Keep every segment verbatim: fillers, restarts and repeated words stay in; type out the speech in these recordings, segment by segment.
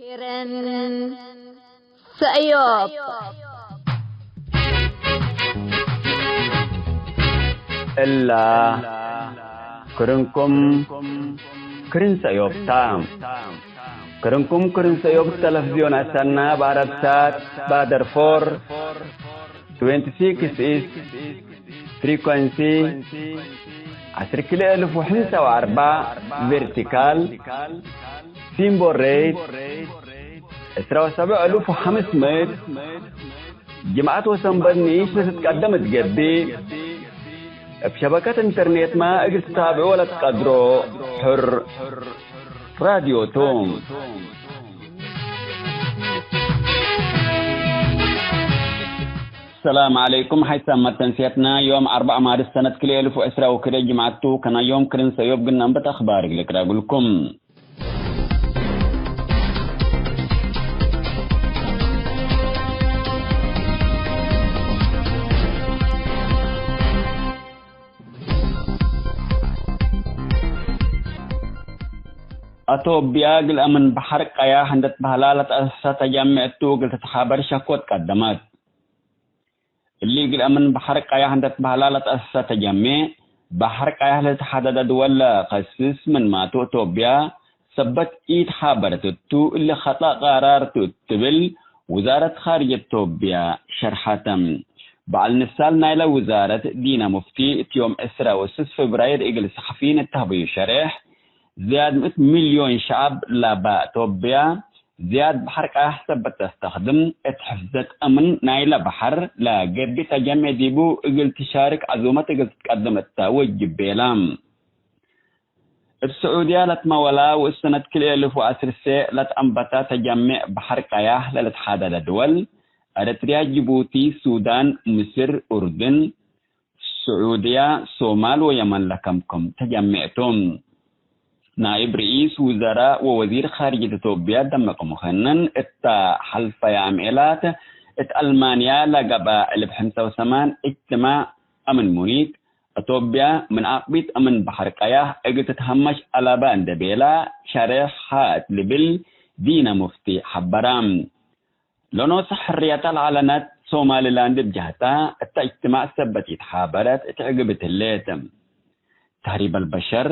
ክርን ሰእዮብ። እላ ክርንኩም ክርን ሰእዮብ ታ። ክርንኩም ክርን ሰእዮብ ተለፍዝዮን አሰና፣ በአረብሳት፣ ባደርፎር፣ ትዌንቲ ሲክስ ኢስት ፍሪኮንሲ፣ ዐስር ክልኤ እልፍ ወሕምሳ ወአርበዕ ቬርቲካል፣ ሲምቦል ሬት፣ ዕስራ ወሰብዕ እልፍ ወሐምስ ምእት፣ ጅምዐት ወሰንበት ንኢሽ ለትትቀደም እት ገብእ፣ እብ ሸበከት ኢንተርኔትመ እግል ትታብዖ ለትቀድሮ ሕር ራድዮ ቱ። ሰላም ዐለይኩም። ሐይሳም መተንስየትነ ዮም አርበዕ ማርስ ሰነት ክልኤ እልፍ ወዕስራ ወክልኤ ጅምዐት ቱ። ከናዮም ክርን ሰእዮብ ግናንበት አኽባር እግል እቅረብልኩም። አቶብያ እግል አምን በሐር ቀያሕ እንዴ ትበህላ ለተአሰሰ ተጀሜዕ እቱ እግል ትትሓበር ሸኮት ቀደመት። እሊ እግል አምን በሐር ቀያሕ እንዴ ትበህላ ለተአሰሰ ተጀሜዕ፣ በሐር ቀያሕ ለልትሓደደ ድወል ለከስስ ምንማቱ፣ አቶብያ ሰበት ኢትሓበረት እቱ፣ እሊ ኸጠእ ቀራር ቱ እት ትብል ውዛረት ኻርጅየት አቶብያ ሸርሐተ። በዐል ንሳል ናይለ ውዛረት ዲና ሙፍቲ እት ዮም ዕስራ ወስስ ፌብራይር እግል ሰሐፊይን እት ሀበዩ ሸሬሕ፣ ዝያድ ምእት ሚልዮን ሸዐብ ለበ አቶብያ፣ ዝያድ በሐር ቀያሕ ሰበት ተስተክድም፣ እት ሕፍዘት አምን ናይለ በሐር ለገብእ ተጀሜዕ ዲቡ እግል ትሻርክ ዐዙመት እግል ትትቀድም እተ ወጅብ ቤላ። እብ ስዑድያ ለትመወላ ወእት ሰነት ክልኤ እልፍ ወዐስር ሴዕ ለትአንበተ ተጀሜዕ በሐር ቀያሕ ለልትሓደደ ድወል፣ ኤረትርያ፣ ጅቡቲ፣ ሱዳን፣ ምስር፣ ኡርድን፣ ስዑድያ፣ ሶማል ወየመን ለከምክም ተጀሜዕ ቱ። ናይብ ርኢስ ውዘራእ ወወዚር ኻርጅየት አቶብያ ደመቀ መኮነን፣ እተ ሐልፈየ አምዔላት እት አልማንያ ለገብአ እልፍ ሐምሳ ወሰማን እጅትማዕ አምን ሙኒክ፣ አቶብያ ምን አቅቢት አምን በሐር ቀያሕ እግል ትትሀመሽ አለበ እንዴ ቤላ ሸሬሕ ሀ እት ልብል ዲና ሙፍቲ ሐበረ። ለኖሰ ሕርየተ ለዐለነት ሶማሊላንድ እብ ጀህታ፣ እተ እጅትማዕ ሰበት ኢትሓበረት እት ዕግብት ህሌት። ተህሪብ አልበሸር፣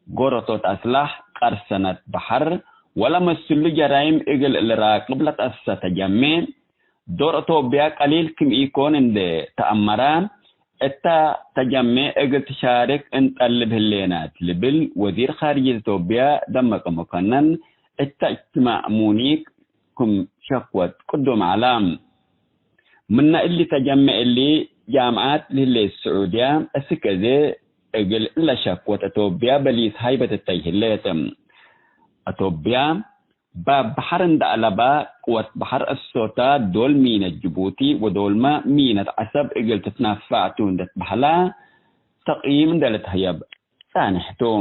ጎረቶት አስላሕ፣ ቀርሰነት በሐር ወለመስሉ ጀራይም እግል ልራቅብ ለተአሰሰ ተጀሜዕ፣ ዶር አቶብያ ቀሊል ክም ኢኮን እንዴ ተአመረ፣ እተ ተጀሜዕ እግል ትሻርክ እንጠልብ ህሌነ እት ልብል ወዚር ኻርጅየት አቶብያ ደመቀ መኮነን እተ እጅትማዕ ሙኒክ ክም ሸክወት ቅዱም ዐለ። ምነ እሊ ተጀሜዕ እሊ፣ ጃምዓት ለህሌት ስዑድያ እስክ አዜ እግል እለ ሸክወት አቶብያ በሊስ ሃይበት እተይ ህሌት። አቶብያ ባብ በሐር እንደ አለባ፣ ቅወት በሐር አሶታ፣ ዶል ሚነት ጅቡቲ ወዶልመ ሚነት ዐሰብ እግል ትትናፋዕ ቱ እንዴ ትበህላ፣ ተቅይም እንዴ ልትሀየብ ጻንሕ ቱ።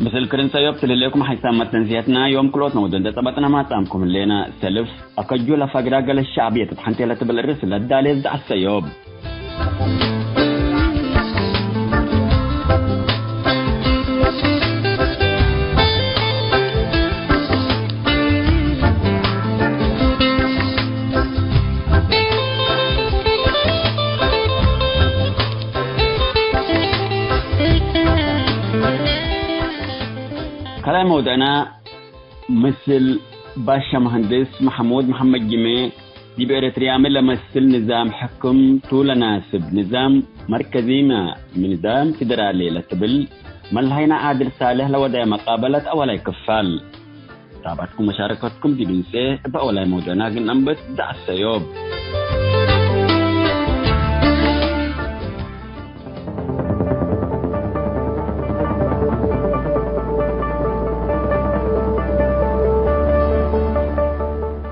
ምስል ክርን ሰእዮብ ትልሌኩም ሐይሳም መተንስየትነ ዮም ክልኦት ነውዶ እንዴ ጸበጥነ ማጻምኩም ህሌነ። ሰልፍ አከጁ ለፈግራ ገለ ሸዕብየት እት ሐንቴ ለትብል እርስ ለዳሌ ዘዐ ሰእዮብ። ከላይ መውደዕና፣ ምስል ባሻ መሀንድስ መሐሙድ መሐመድ ጅሜ፣ ዲብ ኤረትርያመ ለመስል ንዛም ሕክም ቱ ለናስብ፣ ንዛም መርከዚመ ምን ንዛም ፊደራሊ ለትብል፣ መልሀይና ዓድል ሳልሕ ለወደየ መቃበለት አወላይ ክፋል። ታብዐትኩም ወሻረከትኩም ዲብ እንሴ እበ አወላይ መውዶና ግን አንበት ደአሰዮብ።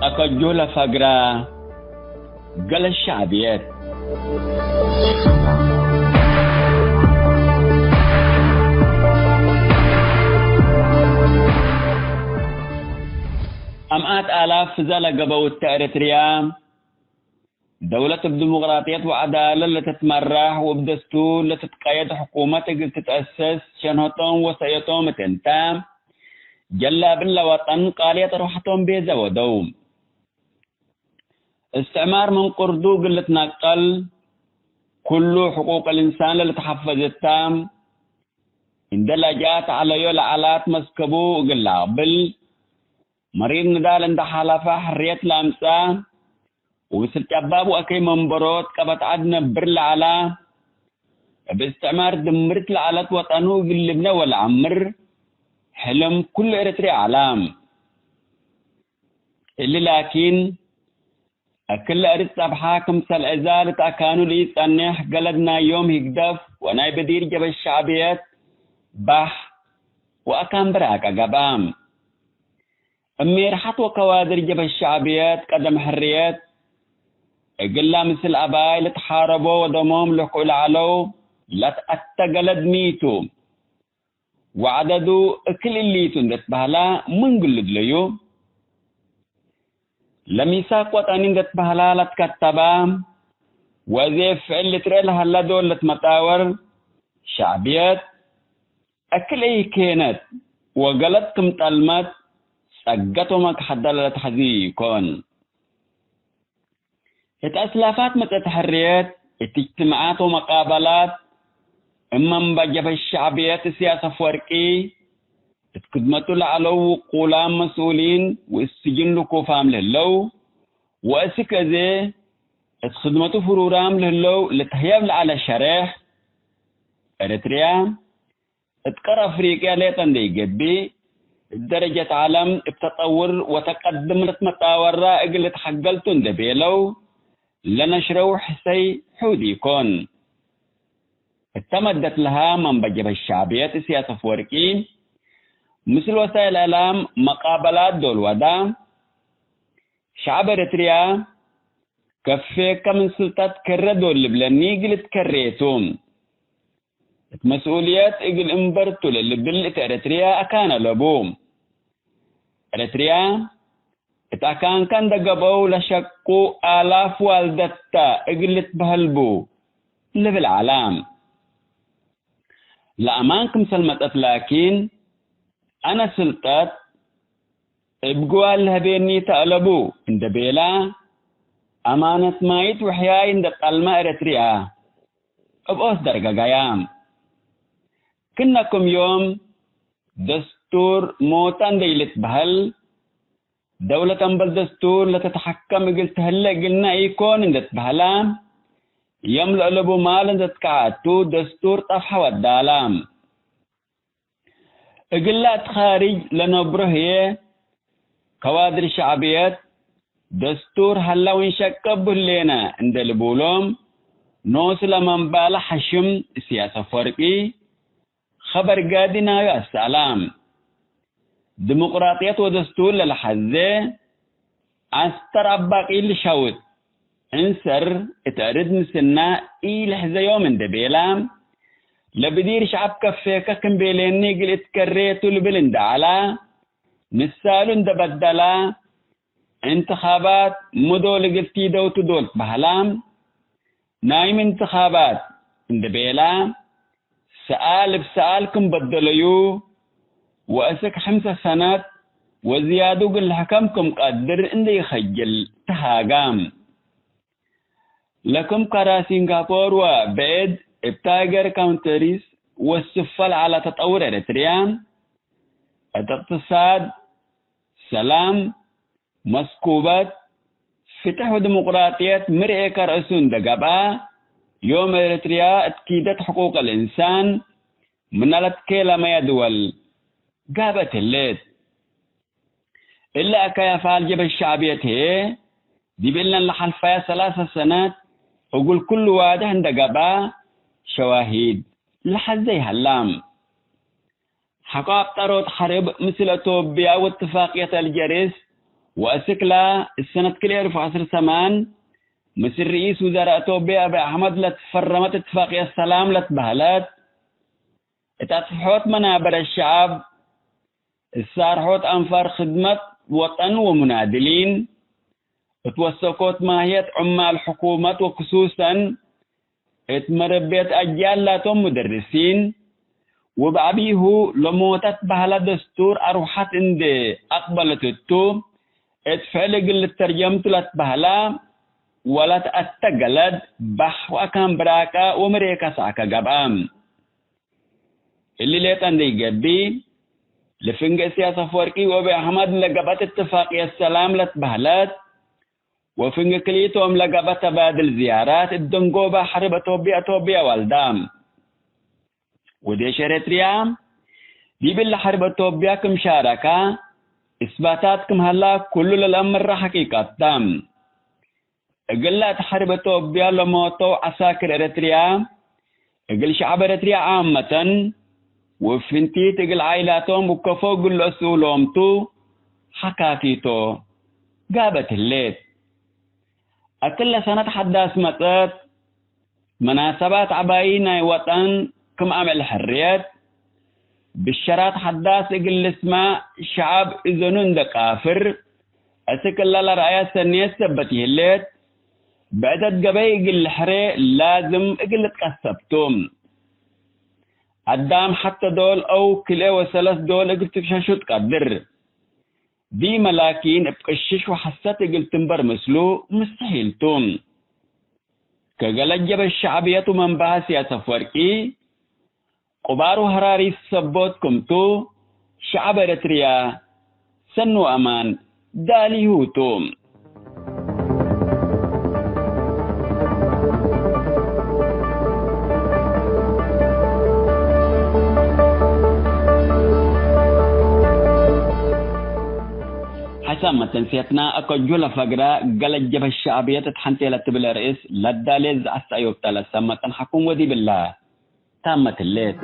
አከጆ ለፈግራ ገለ ሸዕብየት። አምኣት አላፍ ፍዘ ለገበው እተ ኤረትርያ፣ ደውለት እብ ዲሞቅራጥየት ወዐዳለት ለትትመራሕ ወእብ ደስቱር ለትትቀየድ ሕኩመት እግል ትትአሰስ ሸንሀቶም ወሰእየቶም እት እንተ፣ ጀላብን ለወጠን ቃልየት አርወሐቶም ቤዘ ወደው። እስትዕማር ምን ቅርዱ እግል ልትነቀል፣ ኩሉ ሕቁቅ ልእንሳን ለልትሐፈዝ እተ፣ እንደ ለጅአት ዐለዮ ለዐላት መስከቡ እግል ለአቅብል፣ መሪር ንዳል እንደ ሓለፈ ሕርየት ለአምጽአ፣ ወምስል ጨባብ ወአከይ መንበሮት ቀበት ዐድ ነብር ለዐላ፣ እብ እስትዕማር ድምርት ለዐለት ወጠኑ እግል ልብነ ወለዐምር ሕልም ኩሉ ኤረትርየ ዐላ። እሊ ላኪን፣ እክለ እርድ ጸብሐ ክምሰል ዕዛል እት አካኑ ለኢጸኔሕ ገለድ ናይ ዮም ሂግደፍ ወናይ ብዲር ጀበ ሸዕብየት ባሕ ወአካን ብራቀ ገብአ። እሜርሐት ወከዋድር ጀበ ሸዕብየት ቀደም ሕርየት እግላ ምስል አባይ ልትሓረቦ ወደሞም ልክዑ ለዐለው ለትአተ ገለድ ሚቱ። ወዐደዱ እክል እሊቱ እንዴ ትበህላ ምን ግሉድ ለዩ? ለሚሳቅ ወጠኒ እንዴ ትበህላ ለትከተባ፣ ወእዜ ፍዕል ልትርኤ ለሀላ ዶል ለትመጣወር ሸዕብየት፣ እክል ኢኬነት ወገለድ ክም ጠልመት ጸገት ወመክሐደ ለለትሐዚ ኢኮን። እት አስላፋት መጽአት ሕርየት፣ እት እጅትማዓት ወመቃበላት፣ እብ መንበጀ ሸዕብየት እስያስ አፍወርቂ፣ እት ክድመቱ ለዐለው ውቁላም መስኡሊን ወእት ስጅን ልኩፋም ለህለው፣ ወእስክ እዜ እት ክድመቱ ፍሩራም ለህለው ልትህየብ ለዐለ ሸሬሕ፣ ኤረትርያ፣ እት ቀር አፍሪቅያ ሌጠ እንዴ ኢገብእ፣ እት ደረጀት ዐለም እብ ተጠውር ወተቀድም ልትመጣወራ እግል ልትሐገል ቱ እንዴ ቤለው፣ ለነሽረው ሕሰይ ሑድ ኢኮን። እተ መደት ለሃ መንበጀ ሸዕብየት እስያስ አፍወርቂ፣ ምስል ወሳይል እዕላም መቃበላት ዶል ወዳ፣ ሸዕብ ኤረትርያ፣ ከፌከ ምን ስልጠት ከረ ዶል ልብለኒ እግል እትከሬ ቱ። እት መስኡልየት እግል እንበር ቱ ለልብል እት ኤረትርያ አካን አለቡ። ኤረትርያ እት አካንከ እንደ ገብአው ለሸቁ አላፍ ዋልደት ተ እግል ልትበህል ቡ ልብል ዐለ። ለአማን ክምሰል መጸት ላኪን፣ አነ ስልጠት እብ ግዋል ለህቤኒ ተአለቡ እንደ ቤላ፣ አማነት ማይት ወሕያይ እንደ ጠልመ ኤረትርያ እብ ኦስ ደርገጋያ። ክነ ክም ዮም ደስቱር ሞተ እንደ ኢልትበህል፣ ደውለት እምበል ደስቱር ለተትሐከም እግል ተህለ እግልነ ኢኮን እንደ ትበህላ፣ የም ለአለቡ ማል እንደ ትከዐቱ ደስቱር ጠፍሐ ወዳላ። እግላ እት ኻርጅ ለነብሮ ህዬ፣ ከዋድር ሸዕብየት፣ ደስቱር ሀላ ወእንሸቀ እቡ ህሌነ እንደ ልቡሎም፣ ኖሱ ለመንባለ ሐሽም እስያስ አፈወርቂ፣ ኸበር ጋዲ ናዩ አሰአላ። ዲሞቅራጥየት ወደስቱር ለለሐዜ፣ አስተር አባቂል ልሻውጥ፣ እንሰር እት አርድ ምስና ኢልሕዘዮም እንደ ቤላ፣ ለብዲር ሸዐብ ከፌከ ክም ቤሌኒ እግል እትከሬ ቱ ልብል እንደ ዐላ፣ ንሳሉ እንደ በደላ፣ እንትኻባት ምዶል እግል ቲደው ቱ ዶል ትበህላ፣ ናይም እንትኻባት እንደ ቤላ፣ ሰኣል እብ ሰኣል ክም በደለዩ፣ ወእስክ ሕምሰ ሰነት ወዝያዱ እግል ልሕከም ክም ቀድር እንዴ ኢከጅል ተሃጋም። ለክም ከረ ሲንጋፖር ወብዕድ እብ ታይገር ካውንተሪስ ወስፈ ለዐለ ተጠውር ኤረትርያ፣ እት እቅትሳድ፣ ሰላም፣ መስኩበት፣ ፍትሕ ወዲሞቅራጥየት ምርኤ ከርእሱ እንደ ገብአ፣ ዮም ኤረትርያ እት ኪደት ሕቁቅ ልእንሳን ምነ ለትኬለመየ ድወል ጋብአት ህሌት። እሊ አካይ አፋል ጀብሀት ሸዕብየት ህዬ፣ ዲብ እለን ለሐልፈየ ሰላሰ ሰነት እግል ኩሉ ዋድሕ እንደ ገብአ ሸዋሂድ ለሐዜ ይሀላ። ሐቆ አብጠሮት ሐርብ ምስል አቶብያ ወእትፋቅየት አልጀርስ ወአስክላ፣ እሰነት ክልኤ አልፍ ወዐስር ሰማን፣ ምስል ርኢስ ውዘራእ አቶብያ አብይ አሕመድ ለትፈረመት እትፋቅየት ሰላም ለትበህለት፣ እት አጽፍሖት መናበረ ሸዐብ፣ እት ሳርሖት አንፋር ክድመት ወጠን ወሙናድሊን፣ እት ወሰኮት ማህየት ዑማል ሕኩመት ወክሱሰን እት መረቤት አጅያል ላቶም ሙደርሲን፣ ወበዐቢሁ ለሞተት በህለ ደስቱር አርወሐት እንዴ አቅበለት እቱ፣ እት ፍዕል እግል ልተርጀምቱ ለትበህላ ወለትአተገለድ ባሕ ወአካን ብራቀ ወምሬከ ሰአከ ገብአ። እሊ ሌጠ እንዴ ኢገብእ፣ ለፍንጌ እስያስ አፈወርቂ ወአቢ አሕመድ ለገብአት እትፋቅየት ሰላም ለትበህለት፣ ወፍንጌ ክልኢቶም ለገብአ ተባድል ዝያራት እት ደንጎበ ሐርብ አቶብያ፣ አቶብያ ዋልዳ። ወዴሽ ኤረትርያ ዲብ እሊ ሐርብ አቶብያ ክም ሻረከ እስባታት ክም ሀላ ኩሉ ለለአምረ ሐቂቀት ተ። እግለ እት ሐርብ አቶብያ ለሞተው ዐሳክር ኤረትርያ፣ እግል ሸዐብ ኤረትርያ ዓመተን፣ ወፍንቲት እግል ዓይላቶም ውከፎ እግል ለአስኡሎም ቱ ሐካኪቶ ጋበት ህሌት። እትለ ሰነት ሐዳስ መጸት፣ መናሰባት ዐባዪ ናይ ወጠን ክም አምዕል ሕርየት፣ ብሸራት ሐዳስ እግል ልስመዕ ሸዐብ እዘኑ እንደ ቃፍር፣ እስክ እለ ለረአየ ሰኔት ሰበት ይህሌት፣ ብዕደት ገበይ እግል ልሕሬ ላዝም እግል ልትቀሰብ ቱ። አዳም ሐተ ዶል አው ክልኤ ወሰለስ ዶል እግል ትግሸሹ ትቀድር። ዲመ ላኪን እብ ቅሽሽ ወሐሰት እግል ትንበር ምስሉ ምስተሒል ቱ። ከገለ ጀበ ሸዕብየት ወመንበሀ እስያስ አፈወርቂ፣ ቁባሩ ሀራሪት ሰቦት ክምቱ፣ ሸዐብ ኤረትርያ ሰኑ አማን ዳሊሁ ቱ። ሐሳብ መተንስየትና አከ ጁለ ፈግረ ገለ ጀብሀት ሸዕብየት እት ሐንቴ ለትብል ርእስ ለዳሌ ዘአስተአዮብተ ለሰመጠን ሐኩም ወዲብላ። ታመት ህሌት።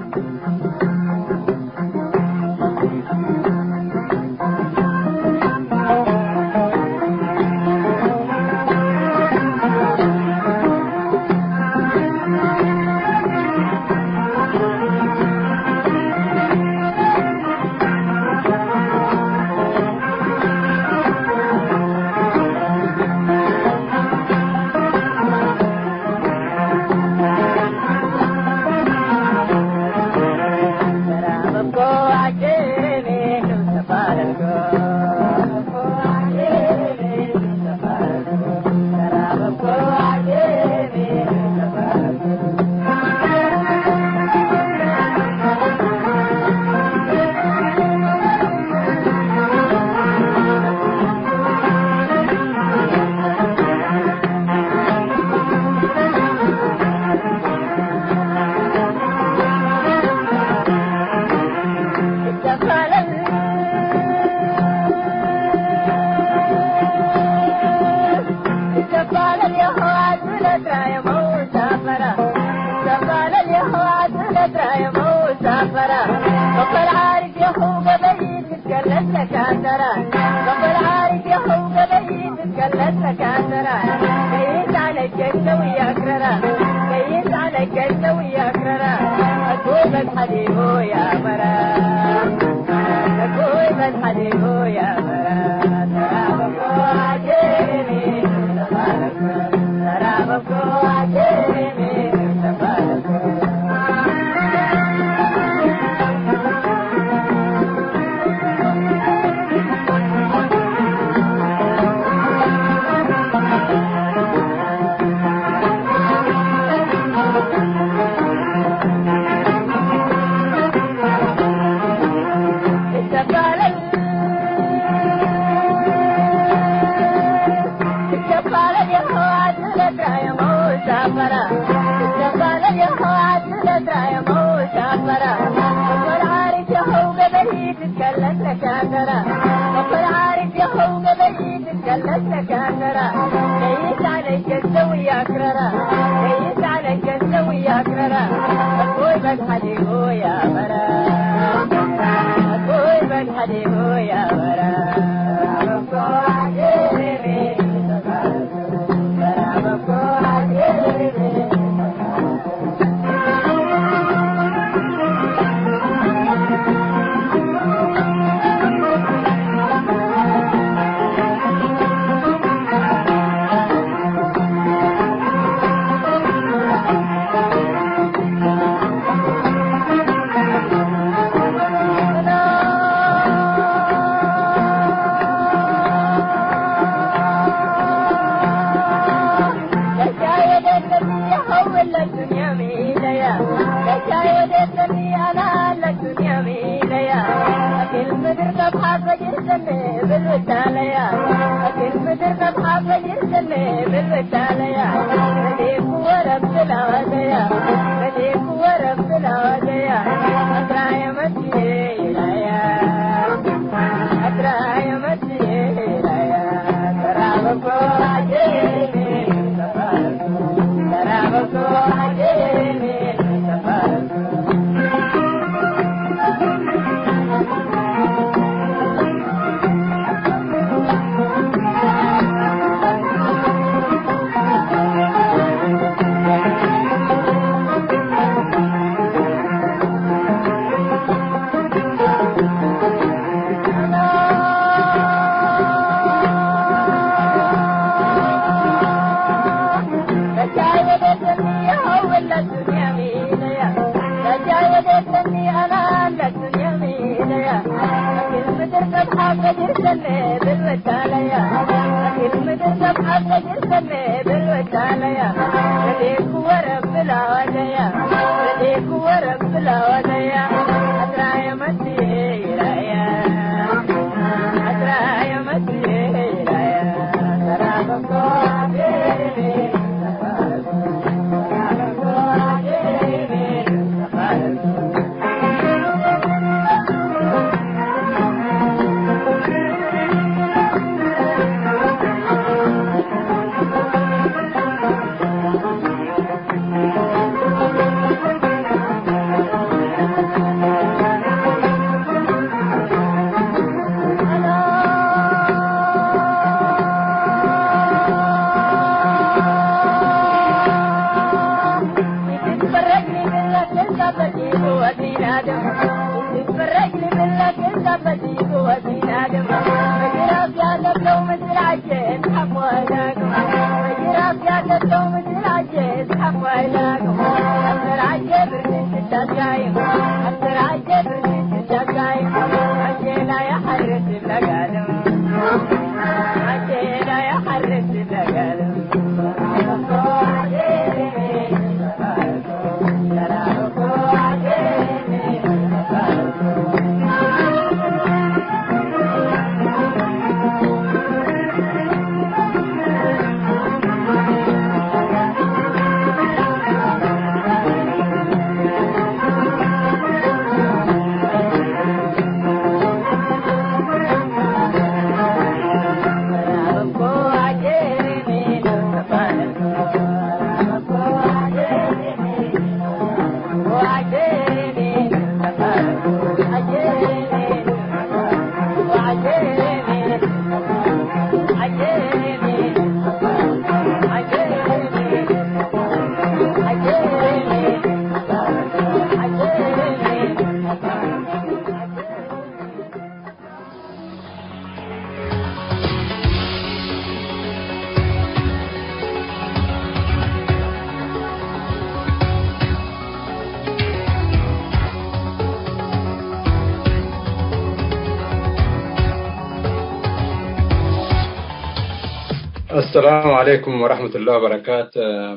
አሰላሙ ዐለይኩም ወረሕመቱላሂ ወበረካት።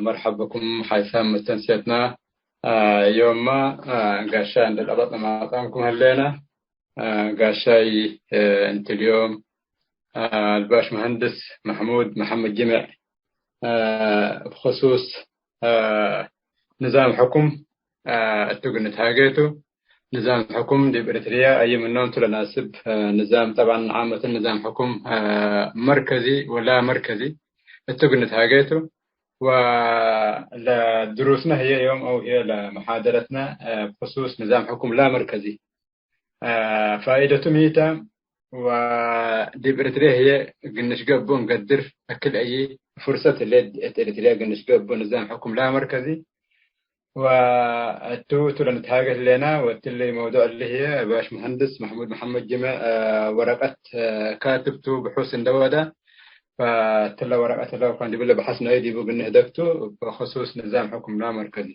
መርሐብ ብኩም ሓይሳም መስተንስየትና። ዮምመ ጋሻ እንዴ ለአበጥነ ማጣምኩም ህሌነ። ጋሻይ፣ እንቲ ልዮም አልባሽ መሀንድስ መሕሙድ መሐመድ ጅምዕ እብ ክሱስ ንዛም ሕኩም እቱ እግል ንትሃጌ ቱ። ንዛም ሕኩም ዲብ ኤሪትርያ አዩ ምኖም ቱ ለናስብ፣ እ፣ ንዛም፣ ጠብዐን፣ ዓመትን ንዛም ሕኩም፣ እ፣ መርከዚ ወላ መርከዚ እቱ እግል ንትሃጌ ቱ። ወለድሩስነ ህዬ ዮም አው ህዬ ለመሓደረትነ፣ እ፣ ብክሱስ ንዛም ሕኩም ላ መርከዚ፣ እ፣ ፋኢደቱ ሚ ተ? ወዲብ ኤሪትርያ ህዬ እግል ንሽገ እቡ እንገድር፣ አክል አይ ፍርሰት ህሌት እት ኤሪትርያ እግል ንሽገ እቡ ንዛም ሕኩም ላ መርከዚ ወእቱ ቱ ለንትሃጌ ህሌና። ወእትሊ መውዱዕ እሊ ህዬ ባሽ መሀንድስ መሕሙድ መሐመድ ጅመዕ፣ እ፣ ወረቀት፣ እ፣ ካትብ ቱ፣ ብሑስ እንደ ወደ፣ ፈእትለ ወረቀት ለወካን ዲብለ በሐስ ናይ ዲቡ እግል ንህደግ ቱ፣ ብክሱስ ንዛም ሕኩም ላ መርከዚ።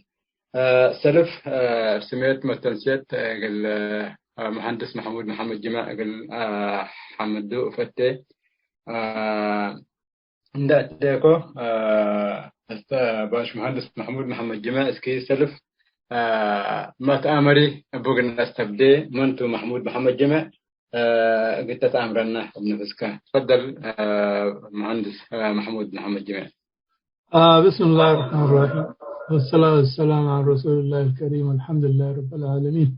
እ፣ ሰልፍ፣ እ፣ ስሜት መተንሴት፣ እ፣ እግል፣ እ፣ መሀንድስ መሐሙድ መሐመድ ጅመዕ እግል፣ እ፣ ሐምዱ እፈቴ። እ፣ እንደ አትሌኮ፣ እ፣ እስተ ባሽ መሀንድስ መሐሙድ መሐመድ ጅመዕ፣ እስኪ ሰልፍ፣ እ፣ መትአመሪ እቡ እግል ነስተብዴ፣ መን ቱ መሐሙድ መሐመድ ጅመዕ፣ እ፣ እግል ተትአምረና እብ ነፍስከ። ትፈደል፣ እ፣ መሀንድስ፣ እ፣ መሐሙድ መሐመድ ጅመዕ። آه، بسم الله الرحمن الرحيم. والصلاة والسلام على رسول الله الكريم. الحمد لله رب العالمين.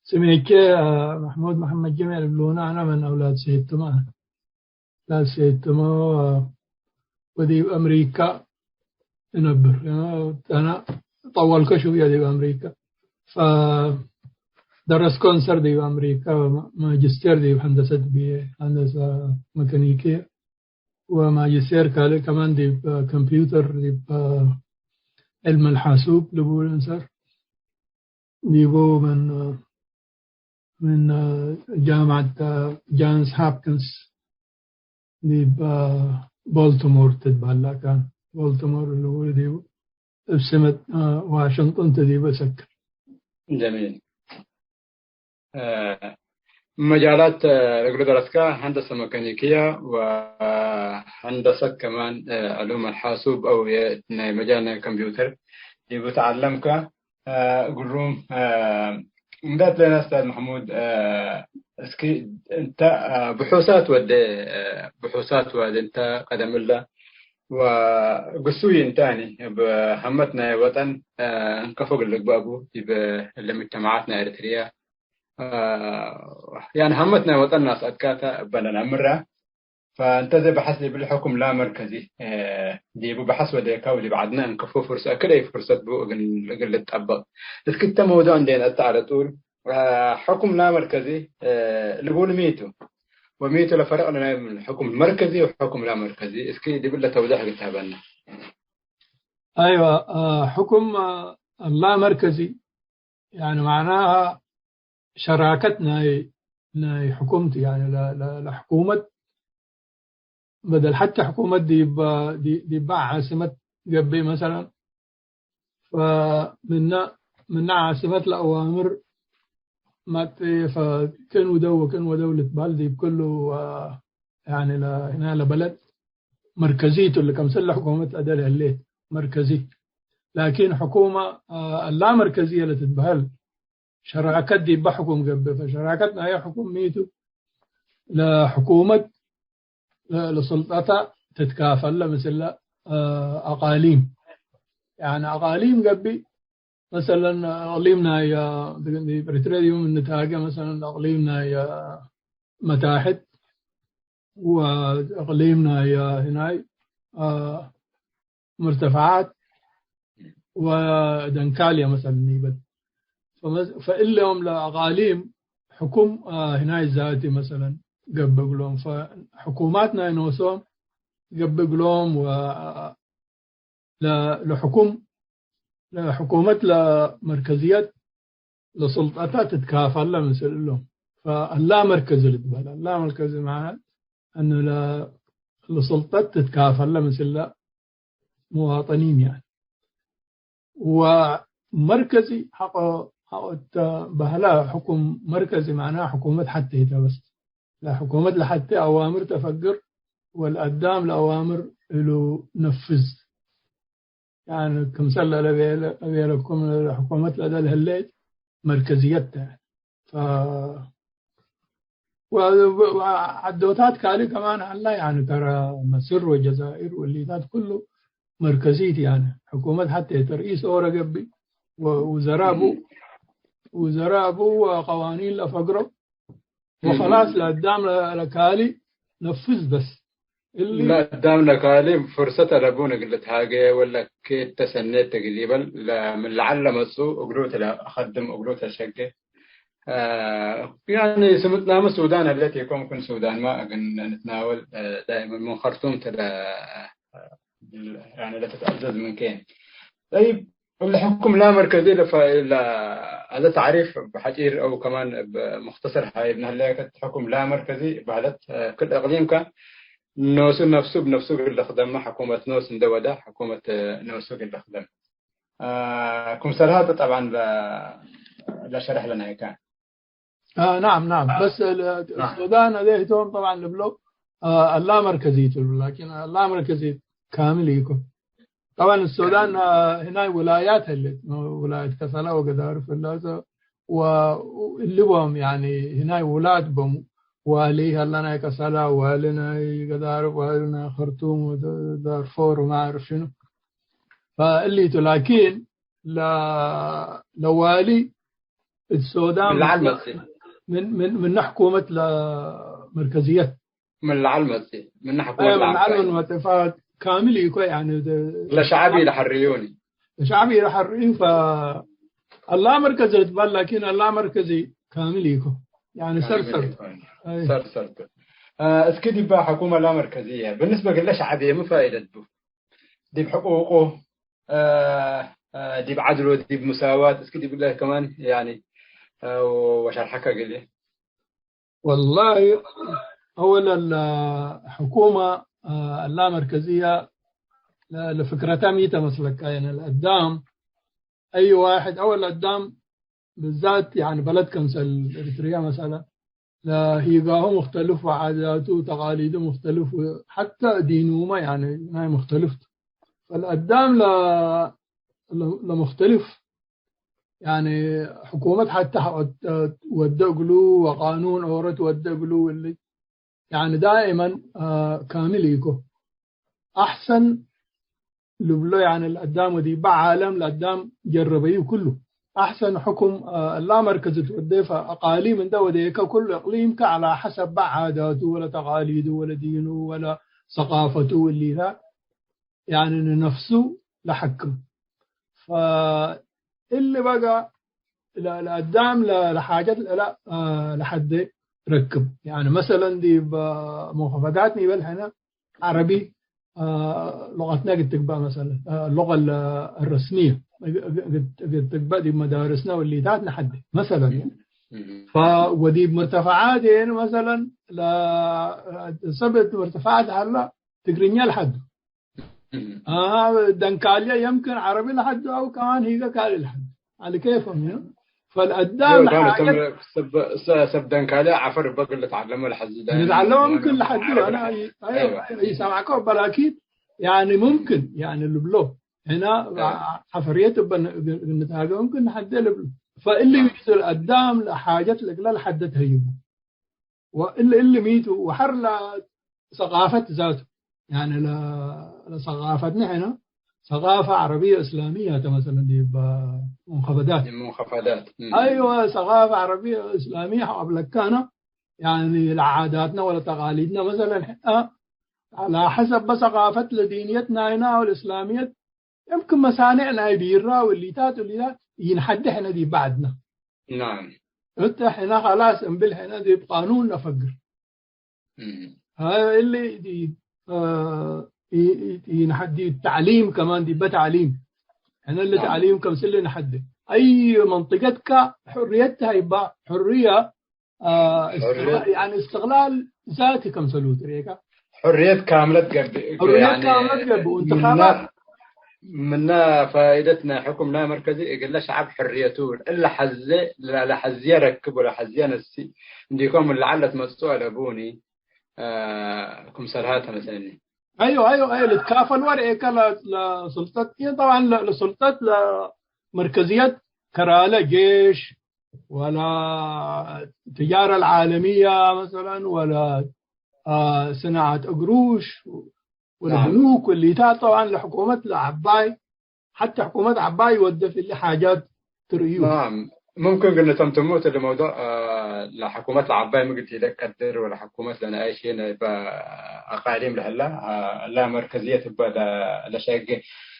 ስሜቼ፣ አ፣ መሕሙድ መሐመድ ጀሜዕ ልብሉነ፣ አነ ምን አውላድ ሰይድ ትማ። አውላድ ሰይድ ትማ፣ አ፣ ወዲብ አምሪካ እነብር። አነ ጠወልከ ሽውየ ዲብ አምሪካ። ፈደረስኮ እንሰር ዲብ አምሪካ፣ ማ-፣ ማጅስቴር ዲብ ሀንደሰት ብዬ፣ ሀንደሰ መካኒክየ። ወማጅስቴር ካልእ ከማን ዲብ ኮምፒውተር፣ ዲብ ዕልም አልሓሱብ ልቡል እንሰር ዲቡ ምን፣ ምን ጃምዐት ጃንስ ሃፕኪንስ ዲብ ቦልቲሞር ትትበሀል ለአካን። ቦልቲሞር ልቡል ዲቡ እብ ስመት ዋሽንግቶን ተ ዲቡ እሰክር። ጀሚል። እ፣ መጃላት፣ እ፣ እግሉ ደረስከ፣ ሀንደሰ መካኒክየ ወሀንደሰት ከማን፣ እ፣ ዕሉም አልሓሱብ አው ናይ መጃል ናይ ኮምፒውተር ዲቡ ተዐለምከ፣ እ፣ ግሩም፣ እ፣ እንዴት ለነ ኡስታዝ መሕሙድ፣ እ፣ እስኪ እንተ፣ እ፣ ብሑሳት ወዴ፣ እ፣ ብሑሳት ወዴ እንተ ቀደም እለ ወግሱይ እንታኒ፣ እብ ሀመት ናይ ወጠን፣ እ፣ እንከፎ እግል ልግበእ ቡ፣ ዲብ እለ ሙጅተመዓት ናይ ኤረትርያ፣ እ፣ ያኒ ሀመት ናይ ወጠን ናስአትካተ እበ ነአምረ። ፈእንተ ዘ በሐስ ዲብሊ ሕኩም ላመርከዚ፣ እ፣ ዲቡ በሐስ ወዴካ ወዲብ ዐድነ እንከፎ ፍርሰ፣ ክል አይ ፍርሰት ቡ እግል፣ እግል ልትጠበቅ። እስክ እተ መውዱዕ እንዴ ነአተ ዐለ ጡል፣ እ፣ ሕኩም ላመርከዚ፣ እ፣ ልቡል ሚ ቱ? ወሚ ቱ ለፈርቅ ለናይ ሕኩም መርከዚ ወሕኩም ላመርከዚ? እስኪ ዲብለ ተውዳሕ እግል ትሀበነ። አይወ፣ አ፣ ሕኩም፣ አ፣ ላመርከዚ፣ ያኒ፣ መዕናሃ ሸራከት ናይ፣ ናይ ሕኩም ቱ፣ ያኒ፣ ለ-፣ ለ-፣ ለሕኩመት፣ በደል ሐቴ ሕኩመት ዲብ፣ ዲ-፣ ዲባ ዓስመት ገብእ መሰለን፣ ፈምነ፣ ምነ ዓስመት ለአዋምር መጽእ፣ ፈክን ውደው ወክን ወደው ልትበህል ዲብ ክሉ፣ አ፣ ያኒ ለ-፣ ህና ለበለድ መርከዚ ቱ፣ ለከምሰል ለሕኩመት ለአደል ህሌት መርከዚ። ላኪን ሕኩመ፣ አ፣ አላ መርከዝየ ለትትበህል ሸራከት ዲባ ሕኩም ገብእ። ፈሸራከት ናየ ሕኩም ሚ ቱ? ለሕኩመት ለ-፣ ለሱልጠተ ትትካፈለ ምስለ፣ አ፣ አቃሊም። ያኒ አቃሊም ገብእ፣ መሰለን፣ አቅሊም ናይ፣ አ፣ ዲብ ኤሪትርያ ዲብ እንታገ፣ መሰለን፣ አቅሊም ናይ፣ አ፣ መታሕት፣ ወአቅሊም ናይ፣ አ፣ ህናይ፣ አ፣ ሙርተፈዓት፣ ወደንካልየ መሰለን ይበል። ፈመስ-፣ ፈእሎም ለአቃሊም ሕኩም፣ አ፣ ህናይ ዛቲ መሰለን ገብእ እግሎም። ፈሕኩማት ናይ ኖሶም ገብእ እግሎም ወ-፣ ለ-፣ ለሕኩም፣ ለሕኩመት ለመርከዝየት ለሱልጠተ ትትካፈለ ምስል እሎም። ፈአላ መርከዚ ልትበህል። አላ መርከዚ መዕነት እኑ ለ-፣ ለሱልጠት ትትካፈለ ምስለ ሙዋጠኒን፣ ያኒ። ወመርከዚ ሐቆ፣ ሐቆ እተ በህለ ሕኩም መርከዚ መዕና ሕኩመት ሐቴ ተ በስ። ለሕኩመት ለሐቴ አዋምር ተፈግር ወለአዳም ለአዋምር እሉ ነፍዝ። ያኒ ክምሰል ለቤለ-፣ ለቤለኩም ለሕኩመት ለደል ህሌት መርከዝየት ተ። ፈ-፣ ወ-፣ ወ-፣ ወዐዶታት ካልእ ከማን ሀላ፣ ያኒ ከረ መስር ወጀዛይር ወሊታት ኩሉ መርከዚት፣ ያኒ ሕኩመት ሐቴ ተ ርኢስ ኦረ ገብእ ወ-፣ ውዘራ ቡ ውዘራእ ቡ ወቀዋኒን ለፈግረው ወኸላስ ለአዳም ለካሊ ነፍዝ በስ። እሊ ለአዳም ለካሊ ፍርሰት አለቡን እግል ልትሃጌ ወለ ኬድ ተሰኔት እግል ይበል ለ-፣ ምን ለዐል ለመጽኡ እግሉ ትለአከድም እግሉ ተሸጌ። አ፣ ያኒ ስምጥናመ ሱዳን ህሌት ኢኮን ክን ሱዳንመ እግል ንትናወል፣ አ፣ ዳይመን ምን ከርቱም ተ ለ-፣ ያኒ ለትትአዘዝ ምን ኬን። ጠይብ፣ እሊ ሕኩም ላ መርከዚ ለፈ-፣ ለ-፣ አዘ ተዕሪፍ እብ ሐጪር አው ከማን እብ ሙክተሰር ሀይ እብ ነህለከት ሕኩም ላ መርከዚ በህለት፣ ክል እቅሊምከ ኖሱ ነፍሱ እብ ነፍሱ እግል ልክደመ ሕኩመት ኖስ እንደ ወደ ሕኩመት ኖሱ እግል ልክደም። አ፣ ክምሰልሃ ተ ጠብዓን ለ-፣ ለሸርሕ ለናይከ። አ፣ ናም፣ ናም። በስ ለ-፣ ናም። ሱዳን አዜ ህቶም ጠብዓን ልብሎ፣ አ፣ አላ መርከዚት ልብሎ፣ ላኪን አላ መርከዚት ካምል ኢኮን። ጠብዓን ሱዳን፣ አ፣ ህናይ ውላያት ህሌት፣ ውላየት ከሰላ ወገዳርፍ ህላተ፣ ወእሊ ቦም፣ ያኒ፣ ህናይ ውላድ ቦም፣ ዋሊ ሀላ ናይ ከሰላ፣ ዋሊ ናይ ገዳርፍ፣ ዋሊ ናይ ከርቱም፣ ወዳርፎር፣ ወማ አዕርፍ ሽኑ። ፈእሊቱ፣ ላኪን፣ ለ-፣ ለዋሊ እት ሶዳን ምን ለዐል መጽእ። ምን፣ ምን፣ ምን ሕኩመት ለመርከዝየት። ምን ለዐል መጽእ። ምን ሕኩመት አይ፣ ምን ለዐል ለዐል መጽእ። ፈካምል ኢኮ፣ ያኒ፣ ደ-፣ ለሸዐብ ኢለሐርዩኒ። ለሸዐብ ኢለሐርዩ፣ ፈ-፣ አላ መርከዝ ልትበል፣ ላኪን አላ መርከዚ ካምል ኢኮ። ያኒ፣ ካምል ሰርሰር። ኢኮ። አይ። ሰርሰር። አ፣ እስኪ ዲባ ሕኩመ ላ መርከዝየ፣ ብንስበ ግለ ሸዐብየ ምን ፋኢደት ቡ? ዲብ ሕቁቁ፣ አ፣ አ፣ ዲብ ዐድሎ፣ ዲብ ሙሳዋት፣ እስኪ ዲብለ ከማን፣ ያኒ፣ አ፣ ወሸርሐከ እግል። ወላሂ፣ አወለን፣ አ፣ ሕኩመ፣ አ፣ አላ መርከዝየ፣ ለ-፣ ለፍክረተ ሚ ተመስለከ፣ ያኒ፣ ለአዳም፣ አይ ዋሕድ፣ አወል አዳም፣ ብዛት፣ ያኒ፣ በለድ ከምሰል ኤሪትርያ መሰለን፣ ለሂጋሁ ሙክተልፍ ወዓዳቱ ተቃሊዱ ሙክተልፍ፣ ሐተ ዲኑመ፣ ያኒ፣ ናይ ሙክተልፍ ቱ። ፈልአዳም ለ-፣ ለ-፣ ለሙክተልፍ፣ ያኒ፣ ሕኩመት ሐተ ሐቆት ወደ እግሉ ወቃኑን ኦረት ወደ እግሉ እሊ፣ ያኒ፣ ዳኢመን፣ አ፣ ካምል ኢኮ። አሕሰን ልብሎ፣ ያኒ ለአዳም ወዲበ ዓለም ለአዳም ጀረበዩ ኩሉ። አሕሰን ሕኩም፣ አ፣ እላ መርከዝ ትወዴ፣ ፈአቃሊም እንደ ወዴከ ኩሉ እቅሊምከ ዐላ ሐሰብ በ ዓዳቱ ወለ ተቃሊዱ ወለ ዲኑ ወለ ሰቃፈቱ እሊታ፣ ያኒ ንነፍሱ ለሐክም። ፈእሊ በጋ ለ-፣ ለአዳም ለ-፣ ለሓጀት ለላ፣ አ፣ ለሐዴ ረክብ። ያኒ መሰለን ዲብ፣ አ፣ ሙንኸፈዳት ኒበል ሕነ ዐረቢ፣ አ፣ ሉቀትነ እግል ትግባእ መሰለን፣ አ፣ ሉቀ ለ-፣ ረስምየ እግ-፣ እግ-፣ እግል ትግባእ ዲብ መዳርስነ ወሊታት ነሐዴ መሰለን። እም፣ እም። ፈ-፣ ወዲብ መርተፈዓት የን መሰለን ለ-፣ ሰብ እት መርተፈዓት ሀላ ትግርኛ ለሐዱ። እም። አ፣ ደንካልየ የምክን ዐረቢ ለሐዱ አው ከማን ሂገ ካልእ ለሐዱ። ዐለ ኬፎም፣ ዩ ኖ። ፈልአዳም ዮ፣ ዳን ለሓጀት ተም-፣ ሰብ፣ ሰ-፣ ሰብ ደንካልየ ዐፈር እበ እግል ልትዓለመ ለሐዚ ዳይም ልትዓለመ ሙምክን ለሐዱ። አነ አይ-፣ አይ-፣ አይወ። አይ-፣ ኢሰማዕኮ እበ ላኪን፣ ያኒ ሙምክን፣ ያኒ ልብሎ። ሕነ አ። ዐፈርየት እበ ን-፣ ግ-፣ ግንትሃገ ሙምክን ነሐዴ ልብሎ። ፈእሊ አ። ዊቱ ለአዳም ለሓጀት ለእግለ ለሐደ ተህይቡ። ወእሊ፣ እሊ ሚ ቱ፣ ወሐር ለሰቃፈት ዛቱ። ያኒ ለ-፣ ለሰቃፈትነ ሕነ፣ ሰቃፈ ዐረብየ እስላምየ ተ መሰለን ዲብ ሙንኸፈዳት። ሙንኸፈዳት። እም። አይወ፣ ሰቃፈ ዐረብየ እስላምየ ሐቆ አብለካነ፣ ያኒ ለዓዳትነ ወለተቃሊድነ መሰለን ሕአ፣ ዐላ ሐሰብ በሰቃፈት ለዲንየት ናይና ወለእስላምየት፣ የምክን መሳኔዕ ናይ ቢራ ወሊታት ወሊታት ኢንሐዴ ሕነ ዲብ በዐድነ። ናም። እተ ሕነ ኸላስ እምብል ሕነ ዲብ ቃኑን ነፈግር። እም። ሀ፣ እሊ ዲ፣ አ፣ ኢ-፣ ኢ-፣ ኢንሐዴ ዲብ ተዕሊም ከማን ዲበ ተዕሊም። ሕነ እሊ ናም። ተዕሊም ከምስል ኢንሐዴ። አይ መንጥቀትከ ሕርየት ሀይባ፣ ሕርየ አ፣ እስትቅላ-፣ ሕርየት ያኒ እስትቅላል ዛቲ ከምሰሉ ትርኤካ። ሕርየት ካምለት ገብእ፣ ሕርየት ያኒ ካምለት ገብእ፣ ምነ፣ እንትኻባት ምነ ፋይደት ናይ ሕኩም ናይ መርከዚ እግለ ሸዐብ ሕርየቱ፣ እለ ሐዜ፣ ለሐዝየ ረክብ ወለሐዝየ ነሲ፣ እንዲኮም ለዐለት መጽኦ ለቡኒ፣ አ፣ ክምሰልሃ ተመሰኒ። አዮ፣ አዮ፣ አዮ፣ ልትካፈል ወርኤከ ለ-፣ ለሱልጠት፣ ጠብዓን ለ-፣ ለሱልጠት ለመርከዝየት ከራለ ጄሽ፣ ወላ ትጃረ አልዓለምያ መሰለን፣ ወላ፣ አ፣ ስናዐት እግሩሽ፣ ወላ ናም። ብኑክ፣ ወሊታት ጠብዓን ለሕኩመት ለዐባይ፣ ሐተ ሕኩመት ዐባይ ወደት እሊ ሓጃት ትርእዩ። ናም። ሙምክን ግን ተምትሙት እሊ መውዱዕ፣ አ፣ ለሕኩመት ለዐባይ ምግድ ኢለቀድር ወለሕኩመት ለነኣይሽ ናይ በ-፣ አቃሊም ለህላ፣ አ፣ ላ መርከዝየት እበ ለ-፣ ለሸጌ።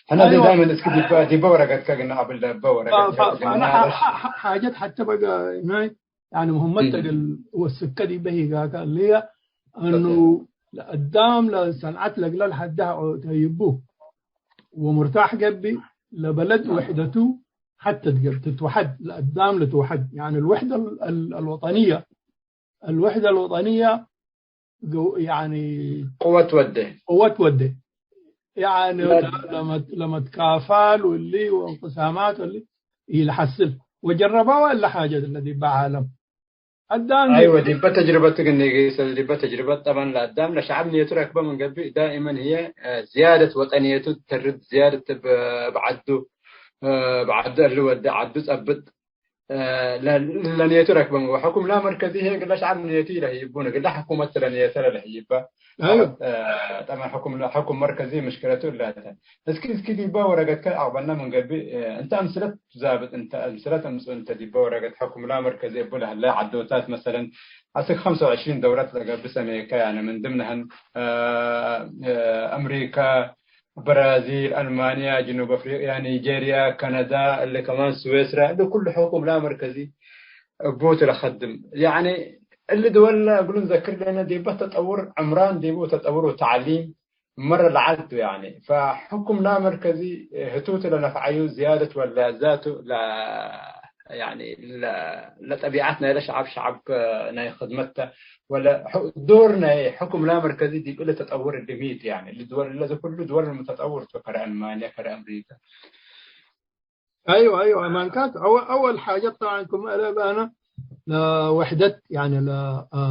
ሕነ አይወ። ዳይመን እስክ ዲበ፣ ዲበ ወረቀትከ ግና አብል ለበ ወረቀትከ ፈ-፣ ፈ-፣ ግና ሐ-፣ ለሽ- ሐ-፣ ሐ-፣ ሐጀት ሐተ በገ ናይ፣ ያኒ፣ ሙህመት እም። ተግል ወስከ ዲበ ሂጋከ እልየ፣ እኑ ፈ-፣ ለአዳም ለሰንዐት ለግለ ለሐደ ሐቆ ተይቡ ወሙርታሕ ገብእ፣ ለበለድ አም። ውሕደቱ ሐተ ትገብ-፣ ትትወሐድ፣ ለአዳም ልትወሐድ፣ ያኒ፣ الوحدة ال-، ال-، الوطنية، الوحدة الوطنية ገው-፣ ያኒ፣ ቅወት ወዴ። ቅወት ወዴ። ያኒ፣ ለ-፣ ለ-፣ ለመት-፣ ለመትካፋል ወሊ ወእንቅሳማት ወሊ ኢልሐስል። ወጀረባዋ እለ ሓጀት እለ ዲበ ዓለም። አዳም አይወ፣ ዲበ ተጅርበት ግን ጌሰ፣ ዲበ ተጅርበት ጠበን ለአዳም ለሸዐብ ንየቱ ረክበ ምን ገብእ፣ ዳኢመን ህዬ፣ አ፣ ዝያደት ወጠንየቱ ተርድ፣ ዝያደት ብ-፣ ብዐዱ፣ አ፣ ብዐዱ እሊ ወዴ፣ ዐዱ ጸብጥ፣ ለ-፣ ለንየቱ ረክበ። ወሕኩም ላ መርከዚ ህዬ እግለ ሸዐብ ንየቱ ኢለህይቡ፣ እግለ ሕኩመት ለንየተ ለለህይበ። አይወ። አ፣ ጠብዐን ሕኩም ለ-፣ ሕኩም መርከዚ ምሽክለቱ እላተ። እስኪ፣ እስኪ ዲበ ወረቀትከ አቅበልና ምን ገብእ፣ አ፣ እንተ አምስለት ዛብጥ፣ እንተ አምስለት አምጽእ፣ እንተ ዲበ ወረቀት ሕኩም ላ መርከዚ እቡ ለህለ ዐዶታት፣ መሰለን፣ አስክ ሐምሳ ወዕሽሪን ደውለት ለገብእ ሰሜከ፣ ያኒ ምን ድምነህን፣ አ፣ አ፣ አምሪካ፣ ብራዚል፣ አልማንያ፣ ጅኑብ አፍሪቅያ፣ ኒጀርያ፣ ከነዳ፣ እሊ ከማን ስዌስራ፣ እሊ ኩሉ ሕኩም ላ መርከዚ እቡ ቱ ለከድም። ያኒ እሊ ድወል እግሉ ንዘክር ለነ ዲበ ተጠውር ዕምራን ዲቡ ተጠውር ወተዕሊም መረ ለዐል ቱ። ያኒ ፈሕኩም ላ መርከዚ ህቱ ቱ ለነፍዓዩ ዝያደት ወለ ዛቱ ለ-፣ ያኒ ለ-፣ ለጠቢዐት ናይለ ሸዐብ፣ ሸዐብ ናይ ክድመት ተ። ወለ ሕ-፣ ዶር ናይ ሕኩም ላ መርከዚ ዲብ እሊ ተጠውር እሊ ሚ ቱ? ያኒ እሊ ድወል፣ እለ ኩሉ ድወል ሙተጠውር ቱ፣ ከረ አልማንያ፣ ከረ አምሪካ። አይወ፣ አይወ፣ ማንካት አወ-፣ አወል ሓጀት ጠብዓን ክም እለ በአነ ለወሕደት፣ ያኒ ለ-፣ አ፣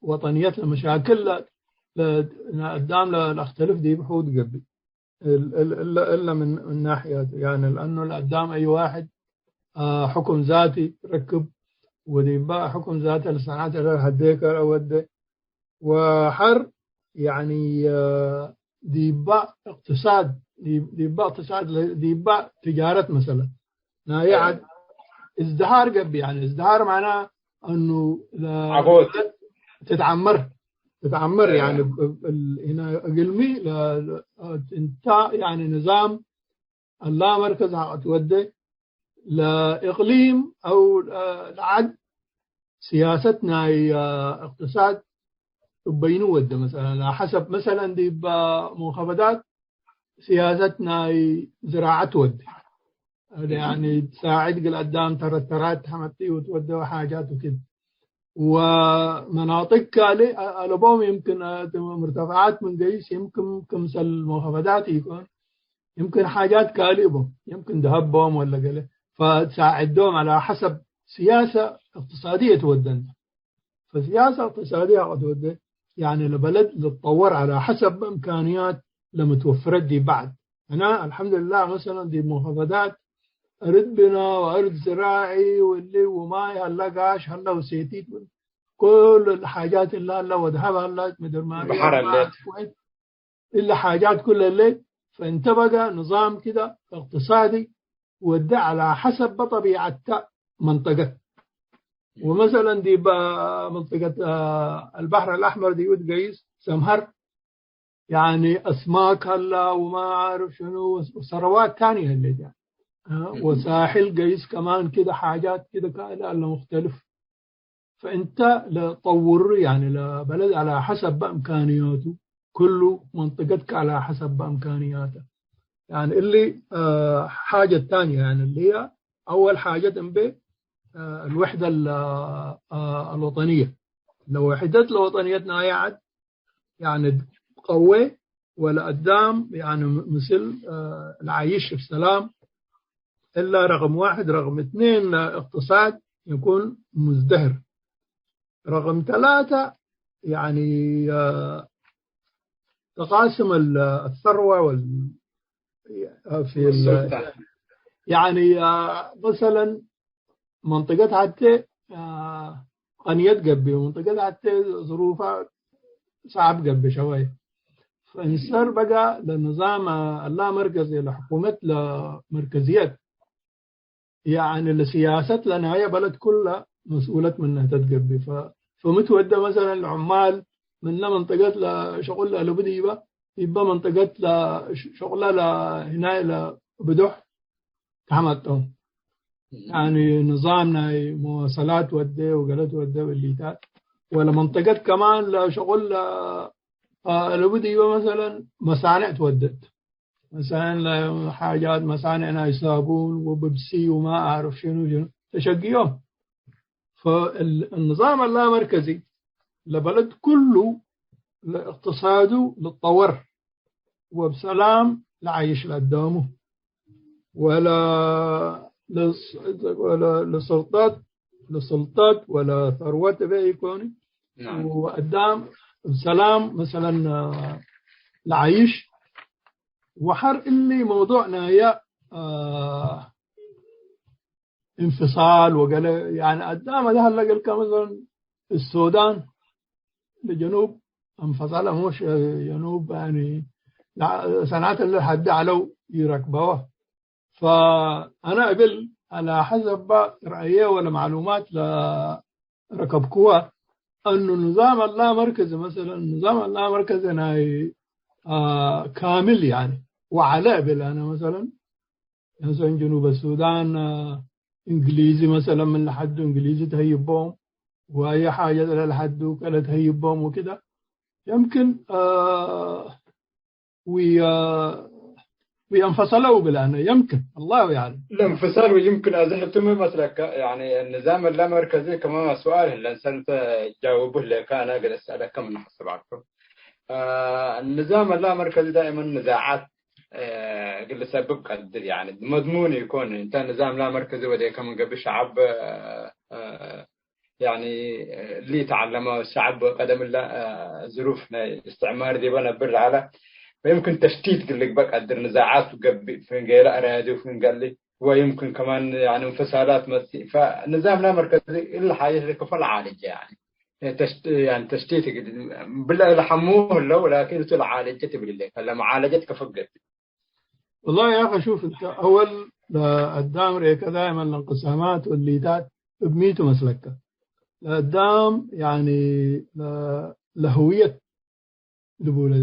ወጠንየት ለመሻክል ለ-፣ ለ-፣ አዳም ለ-፣ ለአክተልፍ ዲብ ሑድ ገብእ። እል-፣ እል-፣ እለ፣ እለ ምን፣ ምን ናሕየት፣ ያኒ፣ ለአኑ ለአዳም አይ ዋሕድ፣ አ፣ ሕኩም ዛቲ ረክብ፣ ወዲባ ሕኩም ዛቲ ለሰንዐት እለ ለሀዴ ከረ ወዴ፣ ወሐር፣ ያኒ፣ አ፣ ዲባ እቅትሳድ፣ ዲ-፣ ዲባ እቅትሳድ፣ ለ-፣ ዲባ ትጃረት መሰለን፣ ናየ ዐድ እዝድሃር ገብእ፣ ያኒ፣ እዝድሃር ማዕና እኑ ለ-፣ ዐቦት። ትትዓመር፣ ትትዓመር፣ ያኒ፣ ብ-፣ ብ-፣ እል-፣ ህነ እግልሚ ለ-፣ ለ-፣ እንታ፣ ያኒ፣ ንዛም አላ መርከዝ ሐቀ ትወዴ፣ ለእቅሊም አው፣ አ፣ ለዐድ ስያሰት ናይ፣ አ፣ እቅትሳድ እበይኑ ወዴ። መሰለን፣ ሐሰብ፣ መሰለን፣ ዲብ፣ አ፣ ሙንከፈዳት ስያሰት ናይ ዝራዐት ወዴ። አደ፣ ያኒ፣ ትሳዕድ እግል አዳም ተረት ተራት ሐመቲ ወትወዴ ወሓጃት ወክድ። ወመናጥቅ ካልእ አ-፣ አለቦም፣ ይምክን፣ አ፣ እት ሙርተፈዓት ምን ገይስ፣ ይምክን ክምሰል ሙንከፈዳት ኢኮን፣ ይምክን ሓጃት ካልእ ቦም፣ ይምክን ደሀብ ቦም ወለ ገሌ፣ ፈትሳዕዶም ዐለ ሐሰብ ስያሰ እቅትሳድየት ወደን። ፈስያሰ እቅትሳድየ ሐቆ ትወዴ፣ ያኒ ለበለድ ልትጠወር ዐለ ሐሰብ እምካንያት ለምትወፍረት ዲብ በዕድ። ሕነ አልሐምዱሊላህ፣ መሰለን ዲብ ሙንከፈዳት አርድ ብና ወአርድ ዝራዒ ወእሊ ወማይ ሀለ፣ ጋሽ ሀለ ወሴቲት፣ ኩሉ ሓጃት እለ ሀለ፣ ወደሀብ ሀለ፣ ምድር ማርየ በሐር ሀለ። ወማይ ኩወይት፣ እለ ሓጃት ኩለ ህሌት፣ ፈእንተ በገ ንዛም ክደ እቅትሳዲ ወዴ ዐለ ሐሰብ ጠቢዐት ተ መንጠቀት። ወመሰለን ዲብ መንጠቀት፣ አ፣ አልበሕር አልአሕመር ዲቡ ትገይስ ሰምሀር፣ ያኒ አስማክ ሀላ ወማ ዓርፍ ሽኑ ወሰረዋት ታኒ ህሌት፣ ያኒ፣ አ፣ ወሳሕል ገይስ ከማን ክደ ሓጃት ክደ ካልእ አለ ሙክተልፍ። ፈእንተ ለጠውር፣ ያኒ ለበለድ ዐለ ሐሰብ በእምካንያቱ፣ ክሉ መንጠቀት ከዐለ ሐሰብ በእምካንያተ። ያኒ እሊ፣ አ፣ ሓጀት ታንየ፣ ያኒ እሊ አወል ሓጀት እምቤ፣ አ፣ አልወሕደ ለ-፣ አ፣ አልወጠንየ። ለወሕደት ለወጠንየት ናየ ዐድ፣ ያኒ ቀዌ ወለአዳም፣ ያኒ ምስል፣ አ፣ ለዓይሽ እብ ሰላም፣ እላ ረቅም ዋሕድ። ረቅም እትኔን፣ እቅትሳድ ይኩን ሙዝደህር። ረቅም ተላተ፣ ያኒ፣ አ፣ ተቃስም አ፣ አሰርወ ወል-፣ አ፣ ፊ አ፣ ሱልጣን። ያኒ፣ አ፣ መሰለን መንጠቀት ሐቴ፣ አ፣ ቀንየት ገብእ፣ መንጠቀት ሐቴ ዝሩፋ ሰዐብ ገብእ ሸወየ። ፈእንሰር በጋ ለንዛም አላ መርከዝ ለሕኩመት ለመርከዝየት ያኒ ለስያሰት ለናየ በለድ ኩለ መስኡለት ምነ ተትገብእ። ፈ-፣ ፈምትወደ መሰለን ለዑማል ምነ መንጠቀት ለሸቁል ለአለቡ ዲበ፣ ዲበ መንጠቀት ለሸቁለ ለህናይ ለብዱሕ ተሐመጠው። ያኒ ንዛም ናይ መዋሰላት ወደ ወገለት ወደ ወሊታት ወለ መንጠቀት ከማን ለሸቁል ለ-፣ አለቡ ዲበ መሰለን መሳንዕ ትወደት። መሳንዕ ለሓጃት፣ መሳንዕ ናይ ሳቡን ወብብሲ ወማ አዕርፍ ሽኑ ሽኑ ተሸግዮም። ፈእል-፣ ንዛም አላ መርከዚ ለበለድ ኩሉ ለእቅትሳዱ ልጠወር ወብሰላም ለዓይሽ ለአዳሙ ወለ ለስ-፣ ወለ ለስልጣት፣ ለስልጣት ወለ ሰርወት እበ ኢኮኒ። ናም። ወአዳም ብሰላም መሰለን ለዓይሽ ወሐር እሊ መውዱዕ ናየ፣ አ፣ እንፍሳል ወገለ፣ ያኒ አዳም አለ ሀለ ገልከ መሰለን፣ السودان لجنوب انفصل، مش جنوب، يعني ሰናት ለሐድ ዐለው ይረክበወ። ፈአነ እብል አላ ሐሰብ ረአየ ወለማዕሉማት ለረከብክወ፣ እኑ ንዛም አላ መርከዚ፣ መሰለን፣ ንዛም አላ መርከዚ ናይ፣ አ፣ ካምል፣ ያኒ፣ ወዐለ እብል አነ፣ መሰለን፣ መሰለን፣ ጅኑብ ሱዳን፣ አ፣ እንግሊዚ፣ መሰለን፣ ምን ለሐዱ እንግሊዚ ተህይቦም፣ ወአየ ሓጀት ለለሐዱ ከለ ተህይቦም ወክደ። የምክን፣ አ፣ ዊ-፣ አ፣ ዊአንፈሰለው ብላነ፣ የምክን፣ አላሁ የዕለም። ለእንፍሳል ወይምክን አዚ ሕቱ ሚ መስለከ? ያኒ ንዛም እለ መርከዚ ከመ ሱኣል ህለን ሰልፈ ጃውቡ ህሌከ፣ አነ እግል እሰአለከ ምን ሐሰብ ዐልኩ። አ፣ ንዛም እለ መርከዚ ዳኢመን ንዛዓት፣ አ፣ እግል ልሰብብ ቀድር፣ ያኒ መድሙን ኢኮን። እንተ ንዛም እለ መርከዚ ወዴከ ምን ገብእ ሸዐብ፣ አ፣ ያኒ፣ እሊ ተዐለመ ሸዐብ ቀደም እለ፣ አ፣ ዝሩፍ ናይ እስትዕማር ዲበ ነብር ለዐለ፣ ወይምክን ተሽቲት እግል ልግበእ ቀድር፣ ንዛዓት ገብእ፣ ፍንጌለ አራዲ ፍንገሊ፣ ወይምክን ከማን፣ ያኒ፣ እንፍሳላት መጽእ። ፈንዛም ላ መርከዚ እሊ ሓጀት ለከፎ ለዓልጀ፣ ያኒ፣ ተሽት-፣ ያኒ፣ ተሽቲት እግል፣ ብለ ለሐሙ ህለው፣ ላኪን እቱ ለዓልጀ ትብል እለ፣ ለመዓለጀት ከፎ ገብእ። والله يا أخي، شوف أنت، أول لأدام ريكا دائمًا الانقسامات والليتات بميتو مسلكة. لأدام، يعني، ل-، لهوية دبولة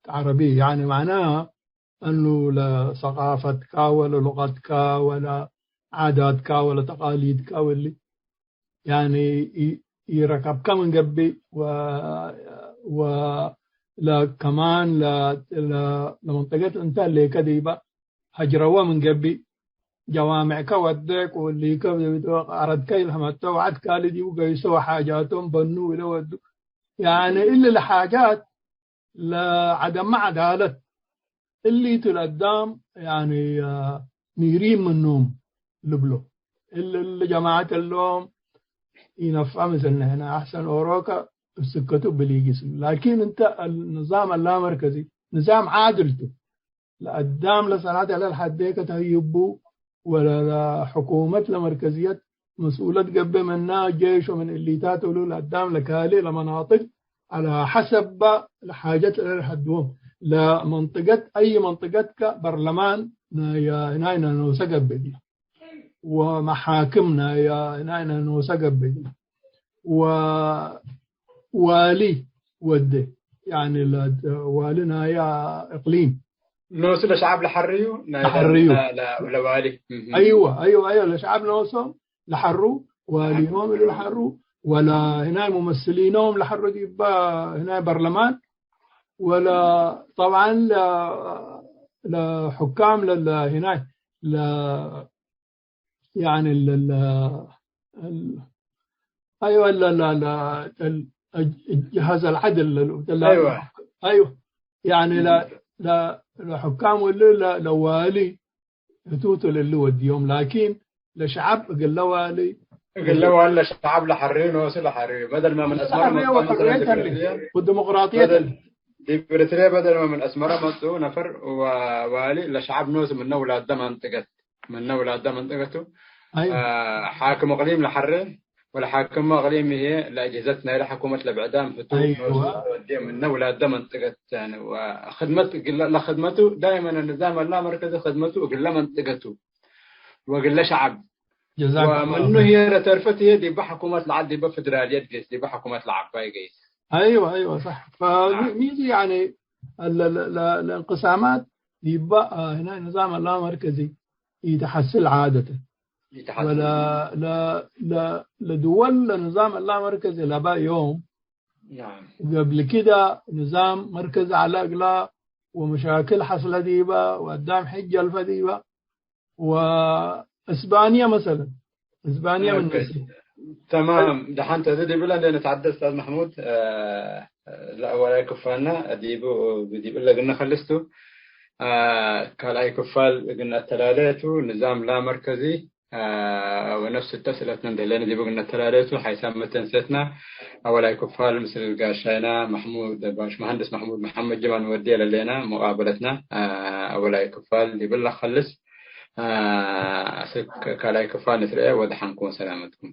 عربية، يعني، معناها أنه لثقافتك ولا لغتك ولا عاداتك ولا تقاليدك واللي ያኒ ኢ-፣ ኢረከብከ ምን ገብእ ወ-፣ ወ-፣ ለከማን ለ-፣ ለ-፣ ለመንጠቀት እንተ ሌከ ዲበ ሀጅረወ ምን ገብእ፣ ጀዋምዕከ ወዴ፣ ቁሊከ አረድከ ኢልሐመቶ፣ ወዐድ ካሊ ዲቡ ገይሶ ወሓጃቶም በኑ እለ ወዱ። ያኒ እሊ ለሓጃት ለዐደመ ዐዳለት እሊቱ ለአዳም፣ ያኒ፣ ኒሪም ምኖም ልብሎ። እሊ፣ እሊ ጀማዐት እሎም ኢነፍዐ ምስልነ ሕነ አሕሰን ኦሮከ እብ ስከቱ እብል ኢጊስ። ላኪን እንተ ንዛም አላ መርከዚ ንዛም ዓድል ቱ። ለአዳም ለሰናት ያለ ለሐዴ ከተህይቡ ወለ ለሕኩመት ለመርከዝየት መስኡለት ገብእ ምና ጄሽ ወምን እሊታት እሉ ለአዳም ለካልእ ለመናጥቅ ዐለ ሐሰብ ለሓጀት ለሐድዎም። ለመንጥገት፣ አይ መንጥገት ከበርለማን ናይ፣ ናይ ኖሰ ገብእ ዲብ ወመሓክም ናይ፣ ናይ ኖሰ ገብእ ዲብ ወዋሊ ወዴ፣ ያኒ ለ-፣ ዋሊ ናይ እቅሊም ኖሱ ለሸዐብ ለሐርዩ፣ ናይ ለሐርዩ። ለ-፣ ለ-፣ ለዋሊ። እህ። አይወ፣ አይወ፣ አይወ፣ ለሸዐብ ኖሶም ለሐሩ፣ ዋሊሆም እሉ ለሐሩ፣ ወለ ህናይ ሙመስሊኖም ለሐሩ ዲባ ህናይ በርለማን፣ ወለ ጠብዓን ለ-፣ ለሑካም ለለ ህናይ ለ-፣ ያኒ ለ-፣ ለ-፣ ال-، አይወ፣ ለ-፣ ለ-፣ ለ-፣ ال-، الج-، الجهاز العدل ለ-، ለ-، አይወ። አይወ። ያኒ ለ-፣ ለ-፣ ለሑካም ወለ ለ-፣ ለዋሊ ህቱቱ ለሊ ወድዮም፣ ላኪን ለሸዐብ እግለ ዋሊ እግለ ዋሊ ለሸዐብ ለሐርዩ፣ ኖሱ ለሐርዩ። በደል ማ ምን አስመረ ለሐርዩ መጥቶ መሰለን ወሕርየት ዲብ አለ ኤሪትርየ፣ ወዲሞቅራጥየት በደል አለ። ዲብ ኤሪትርየ በደል ማ ምን አስመረ መጽኡ ነፈር ወ-፣ ዋሊ ለሸዐብ ኖሱ ምነ ውላደ መንጥገት፣ ምነ ውላደ መንጥገቱ፣ አይወ። አ፣ ሓክም እቅሊም ለሐሬ፣ ወለሓክም እቅሊም ህዬ ለአጅህዘት ናይለ ሕኩመት ለብዕዳም ህቱ፣ አይወ። ኖሱ ወዴ ምነ ውላደ መንጥገት፣ ያኒ፣ ወክድመት እግለ፣ ለክድመቱ ዳይመን ንዛም አላ መርከዚ ክድመቱ እግለ መንጥገቱ። ወእግለ ሸዐብ። ጀዛከላሁ ወምኑ ኸይር። ህዬ ለተርፈት ህዬ ዲበ ሕኩመት ለዐል ዲበ ፍድራልየት ጌስ፣ ዲበ ሕኩመት ለዐባይ ጌስ። አይወ፣ አይወ፣ ሰሕ። ፈሚ-፣ ናም። ሚዚ ያኒ ለ-፣ ለ-፣ ለ-፣ ለእንቅሳማት ዲበ፣ አ፣ ህነ ንዛም አላመርከዚ ኢተሐስል ዓደተን። ኢተሐስል። ወለ-፣ ለ-፣ ለ-፣ ለድወል ለንዛም አላመርከዚ ለበ ዮም ናም። قبل كده نظام مركز على أقلا ومشاكل حصل ديبا وقدام حج الفا ديبا وإسبانيا مثلًا. إسبانيا من ኦኬ። نسي. ተማም፣ ደሓን ተዚ ዲብለ እንዴ ንትዓደ ኡስታዝ መሕሙድ፣ አ፣ ለአወላይ ክፋልና ዲቡ፣ ዲብለ እግነ ከልስቱ፣ አ፣ ካልኣይ ክፋል እግነ አተላሌቱ ንዛም ላ መርከዚ፣ አ፣ ወነፍስ እተ ስእለትነ እንዴ ህሌነ ዲቡ እግነ ተላለየቱ፣ ሓይሳም መተንሴትነ፣ አወላይ ክፋል ምስል ጋሻይና መሕሙድ፣ ባሽ መሀንድስ መሕሙድ መሐመድ ጅማል ንወድየ ለሌነ ሙቃበለትነ፣ አ፣ አወላይ ክፋል ዲብለ ከልስ፣ አ፣ አስክ ካልኣይ ክፋል ንትርኤ፣ ወደሓንኩም ወሰላመትኩም።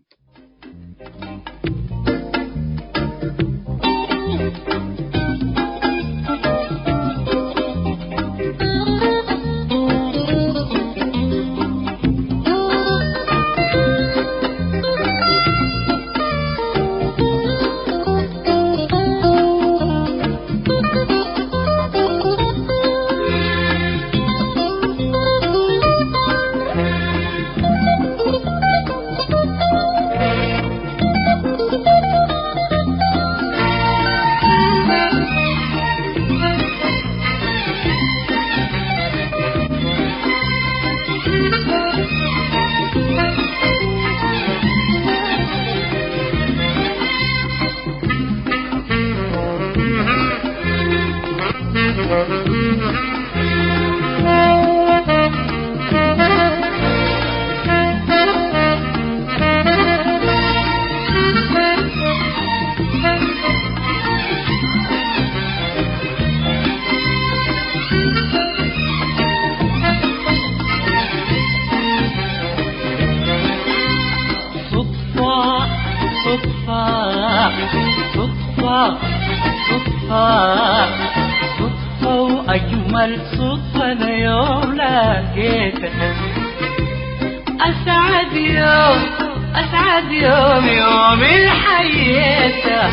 صدفة، صدفة، صدفة، صدفة، صدفة، وأجمل صدفة أنا يوم لقيتك. أسعد يوم، أسعد يوم، يوم الحياة.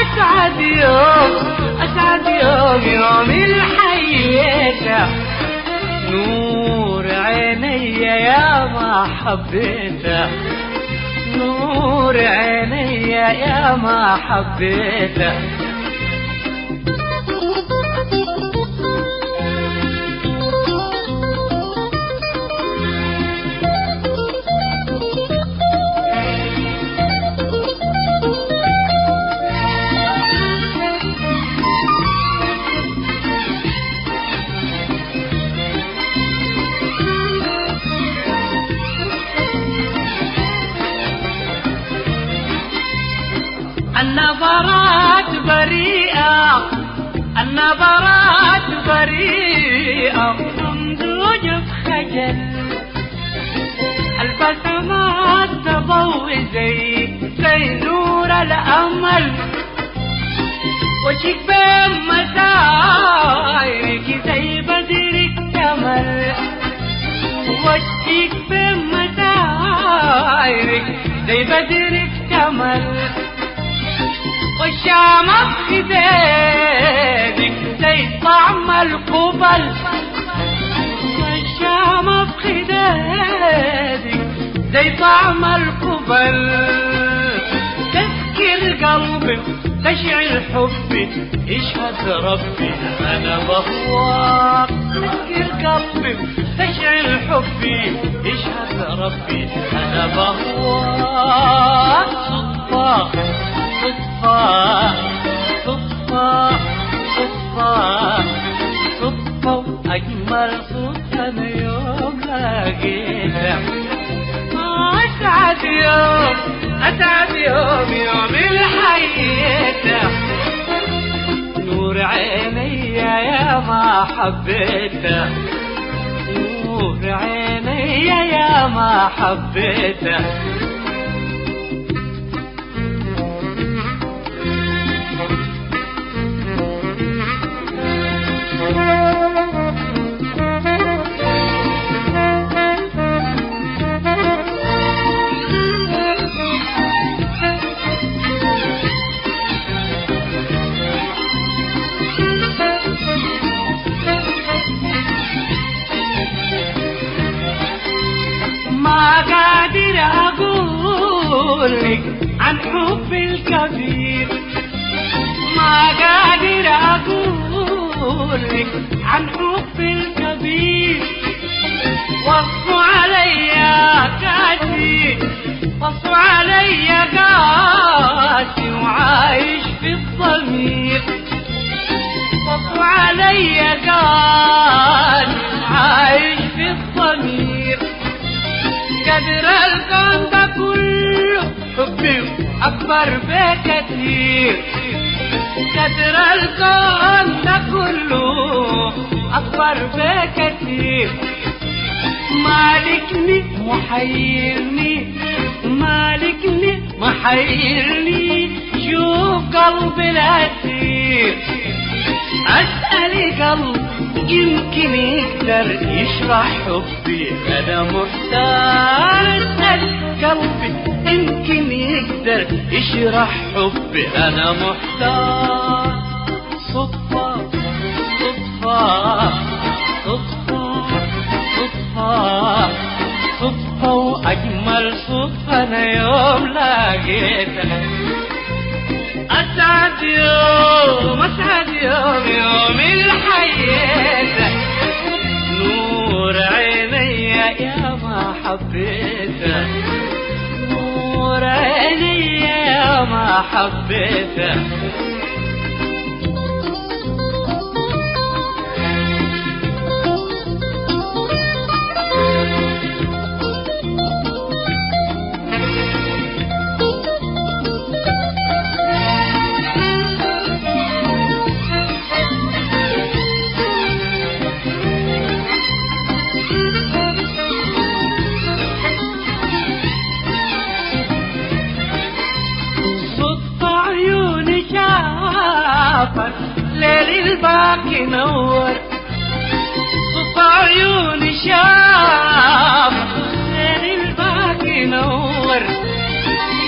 أسعد يوم، أسعد يوم، يوم الحياة. نور عيني يا ما حبيته، نور عيني يا ما حبيته. النظرات بريئة، النظرات بريئة، ممزوجة بخجل. البسمات تضوي زي، زي نور الأمل. وجهك بين مزايرك زي بدر اكتمل. وجهك بين مزايرك زي بدر اكتمل. والشام بخديدك زي طعم القبل. والشام بخديدك زي طعم القبل. تذكر قلبي، تشعل حبي، يشهد ربي أنا بهواك. تذكر قلبي، تشعل حبي، يشهد ربي أنا بهواك. صدفة، صدفة، صدفة، صدفة، صدفة، وأجمل صدفة أنا يوم لقيتك. أسعد يوم، أسعد يوم، يوم الحياة. نور عيني يا ما حبيتك، نور عيني يا ما حبيتك. لك عن حبي الكبير، ما قادر أقول لك عن حبي الكبير. وصوا علي قاسي، وصوا علي قاسي، وعايش في الضمير. وصوا علي قاسي، وعايش في الضمير. قدر الكون ده كله حبي أكبر بكثير، قدر الكون ده كله أكبر بكثير. مالكني محيرني، مالكني محيرني، شوف قلبي الأسير. أسأل قلبي يمكن يقدر يشرح حبي، أنا محتار. أسأل قلبي يمكن يقدر يشرح حبي، أنا محتار. صدفة، صدفة، صدفة، صدفة، صدفة، وأجمل صدفة أنا يوم لقيتك. أسعد يوم، أسعد يوم، يوم الحياة. نور عيني يا ما حبيته، نور عيني يا ما حبيته. صدفة عيوني شافت ليلي الباقي نور، صدفة عيوني شافت ليلي الباقي نور.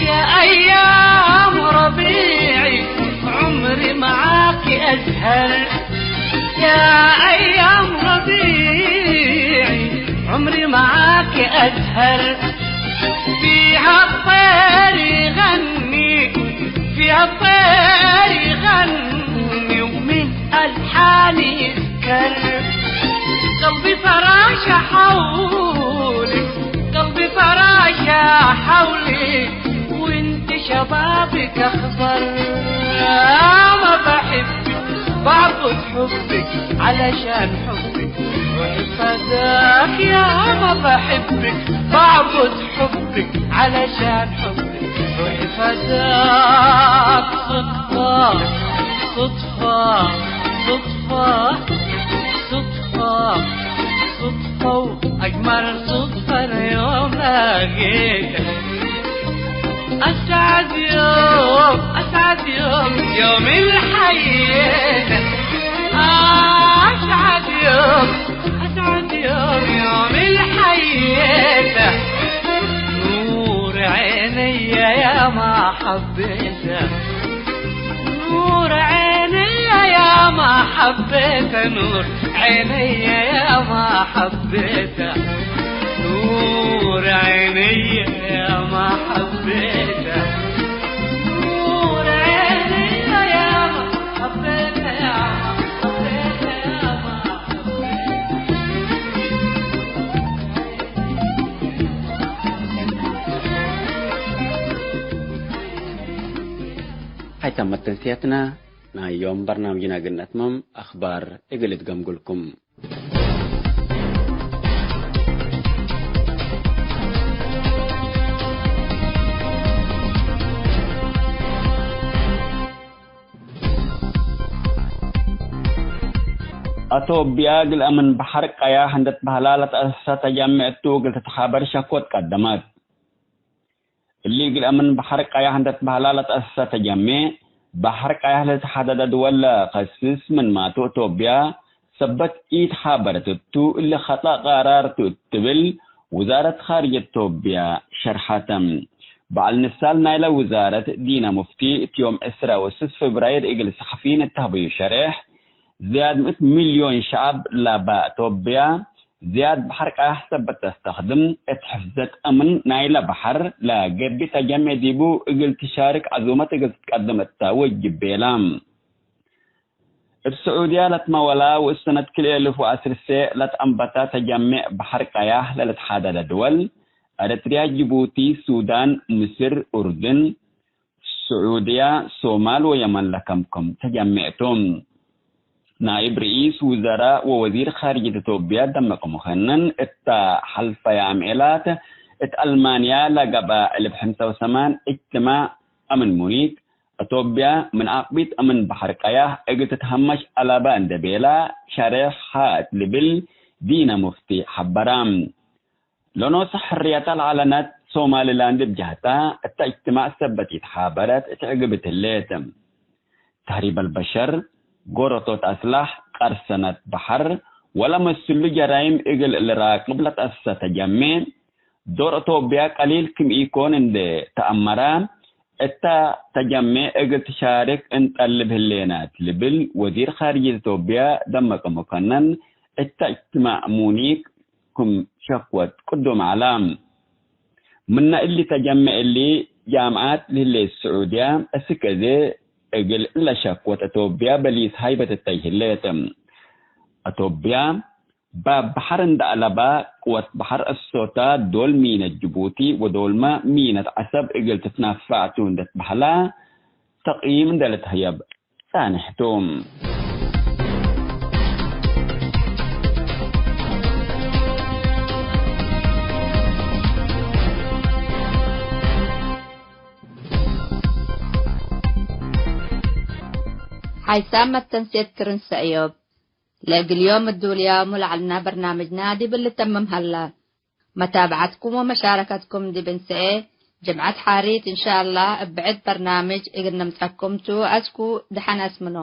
يا أيام ربيعي عمري معاك أزهر، يا أيام ربيعي عمري معاك أزهر. فيها الطير يغني، فيها الطير يغني، ومن ألحاني يسكر. قلبي فراشة حولي، قلبي فراشة حولي، وانت شبابك أخضر. يا ما بحبك، بعبد حبك علشان حبك، روحي فداك. يا ما بحبك، بعبد حبك علشان حبك، روحي فداك. صدفة، صدفة، صدفة، صدفة، صدفة، وأجمل صدفة اليوم لقيتك. أسعد يوم، أسعد يوم، يوم الحياة. أسعد يوم، أسعد يوم، يوم الحياة. نور عيني يا ما حبيتك، نور عيني يا ما حبيتك، نور عيني يا ما حبيتك. نور عيني يا ما حبيتك، نور عيني يا ما حبيتك، يا ما حبيتك، يا ما حبيتك. ሀይ ተመት ተንስያትና ናይ ዮም በርናምጅና እግል ነትመም፣ አኽባር እግል እትገምጉልኩም። አቶብያ እግል አምን በሐር ቀያሕ እንዴ ትበህላ ለተአሰሰ ተጃሜዕ እቱ እግል ትትሓበር ሸኮት ቀደመት። እሊ እግል አምን በሐር ቀያሕ እንዴ ትበህላ ለተአሰሰ ተጃሜዕ፣ በሐር ቀያሕ ለልትሓደደ ድወል ለከስስ ምንማቱ፣ አቶብያ ሰበት ኢትሓበረት እቱ፣ እሊ ኸጠእ ቀራር ቱ እት ትብል ውዛረት ካርጅየት ቶብያ ሸርሐተ። በዐል ንሳል ናይለ ውዛረት ዲና ሙፍቲ እት ዮም ዕስራ ወስስ ፌብራይር እግል ሰሐፊይን እት ሀበዩ ሸሬሕ፣ ዝያድ ምእት ሚልዮን ሸዐብ ላባ ቶብያ ዝያድ በሐር ቀያሕ ሰበት ተስተክድም፣ እት ሕፍዘት አምን ናይለ በሐር ለገብእ ተጀሜዕ ዲቡ እግል ትሻርክ ዐዙመት እግል ትትቀድም እተ ወጅብ ቤላ። እብ ስዑድያ ለትመወላ ወእሰነት ክልኤ እልፍ ወዐስር ሴዕ ለትአንበታ ተጀሜዕ በሐር ቀያሕ ለልትሓደደ ድወል፣ ኤረትርያ፣ ጅቡቲ፣ ሱዳን፣ ምስር፣ ኡርድን፣ ስዑድያ፣ ሶማል ወየመን ለከምክም ተጀሜዕ ቱ። ናይብ ርኢስ ውዘራእ ወወዚር ካርጅየት ኢትዮጵያ ደመቀ መኮነን፣ እተ ሐልፈየ አምዔላት እት አልማንያ ለገብአ እልፍ ሐምሳ ወሰማን እጅትማዕ አምን ሙኒክ፣ ኢትዮጵያ ምን አቅቢት አምን በሐር ቀያሕ እግል ትትሀመሽ አለበ እንዴ ቤላ፣ ሸሬሕ ሀ እት ልብል ዲነ ሙፍቲ ሐበረ። ለኖሰ ሕርየተ ለዐለነት ሶማሊላንድ እብ ጀህታ፣ እተ እጅትማዕ ሰበት ኢትሓበረት እት ዕግብት ህሌት። ተህሪብ አልበሸር፣ ጎረቶት አስላሕ፣ ቀርሰነት በሐር ወለመስሉ ጀራይም እግል ልራቅብ ለትአሰሰ ተጀሜዕ፣ ዶር ኢትዮጵያ ቀሊል ክም ኢኮን እንዴ ተአመረ፣ እተ ተጀሜዕ እግል ትሻርክ እንጠልብ ህሌነ እት ልብል ወዚር ካርጅየት ኢትዮጵያ ደመቀ መኮነን እተ እጅትማዕ ሙኒክ ክም ሸክወት ቅዱም ዐለ። ምነ እሊ ተጀሜዕ እሊ ጃምዓት ለህሌት ስዑድያ እስክ እዜ እግል እለ ሸክወት ኢትዮጵያ በሊስ ሃይበት እተይ ህሌት። ኢትዮጵያ ባብ በሐር እንደ አለባ ቅወት በሐር እሶታ ዶል ሚነት ጅቡቲ ወዶልመ ሚነት ዐሰብ እግል ትትናፈዕ ቱ እንደ ትበህላ ተቅይም እንደ ልትህየብ ጻንሕ ቱ። ሓይሳም መተንሴት ክርን ሰእዮብ። ለእግል ዮም እዱልያሙ ለዐልና በርናምጅና ዲብ ልተምም ሀላ። መታብዐትኩም ወመሻረከትኩም ዲብ እንሰኤ ጅምዐት ሓሪት እንሻአላህ እብ ብዕድ በርናምጅ እግል ነምጸኩም ቱ። አስኩ ደሐን አስምኖ።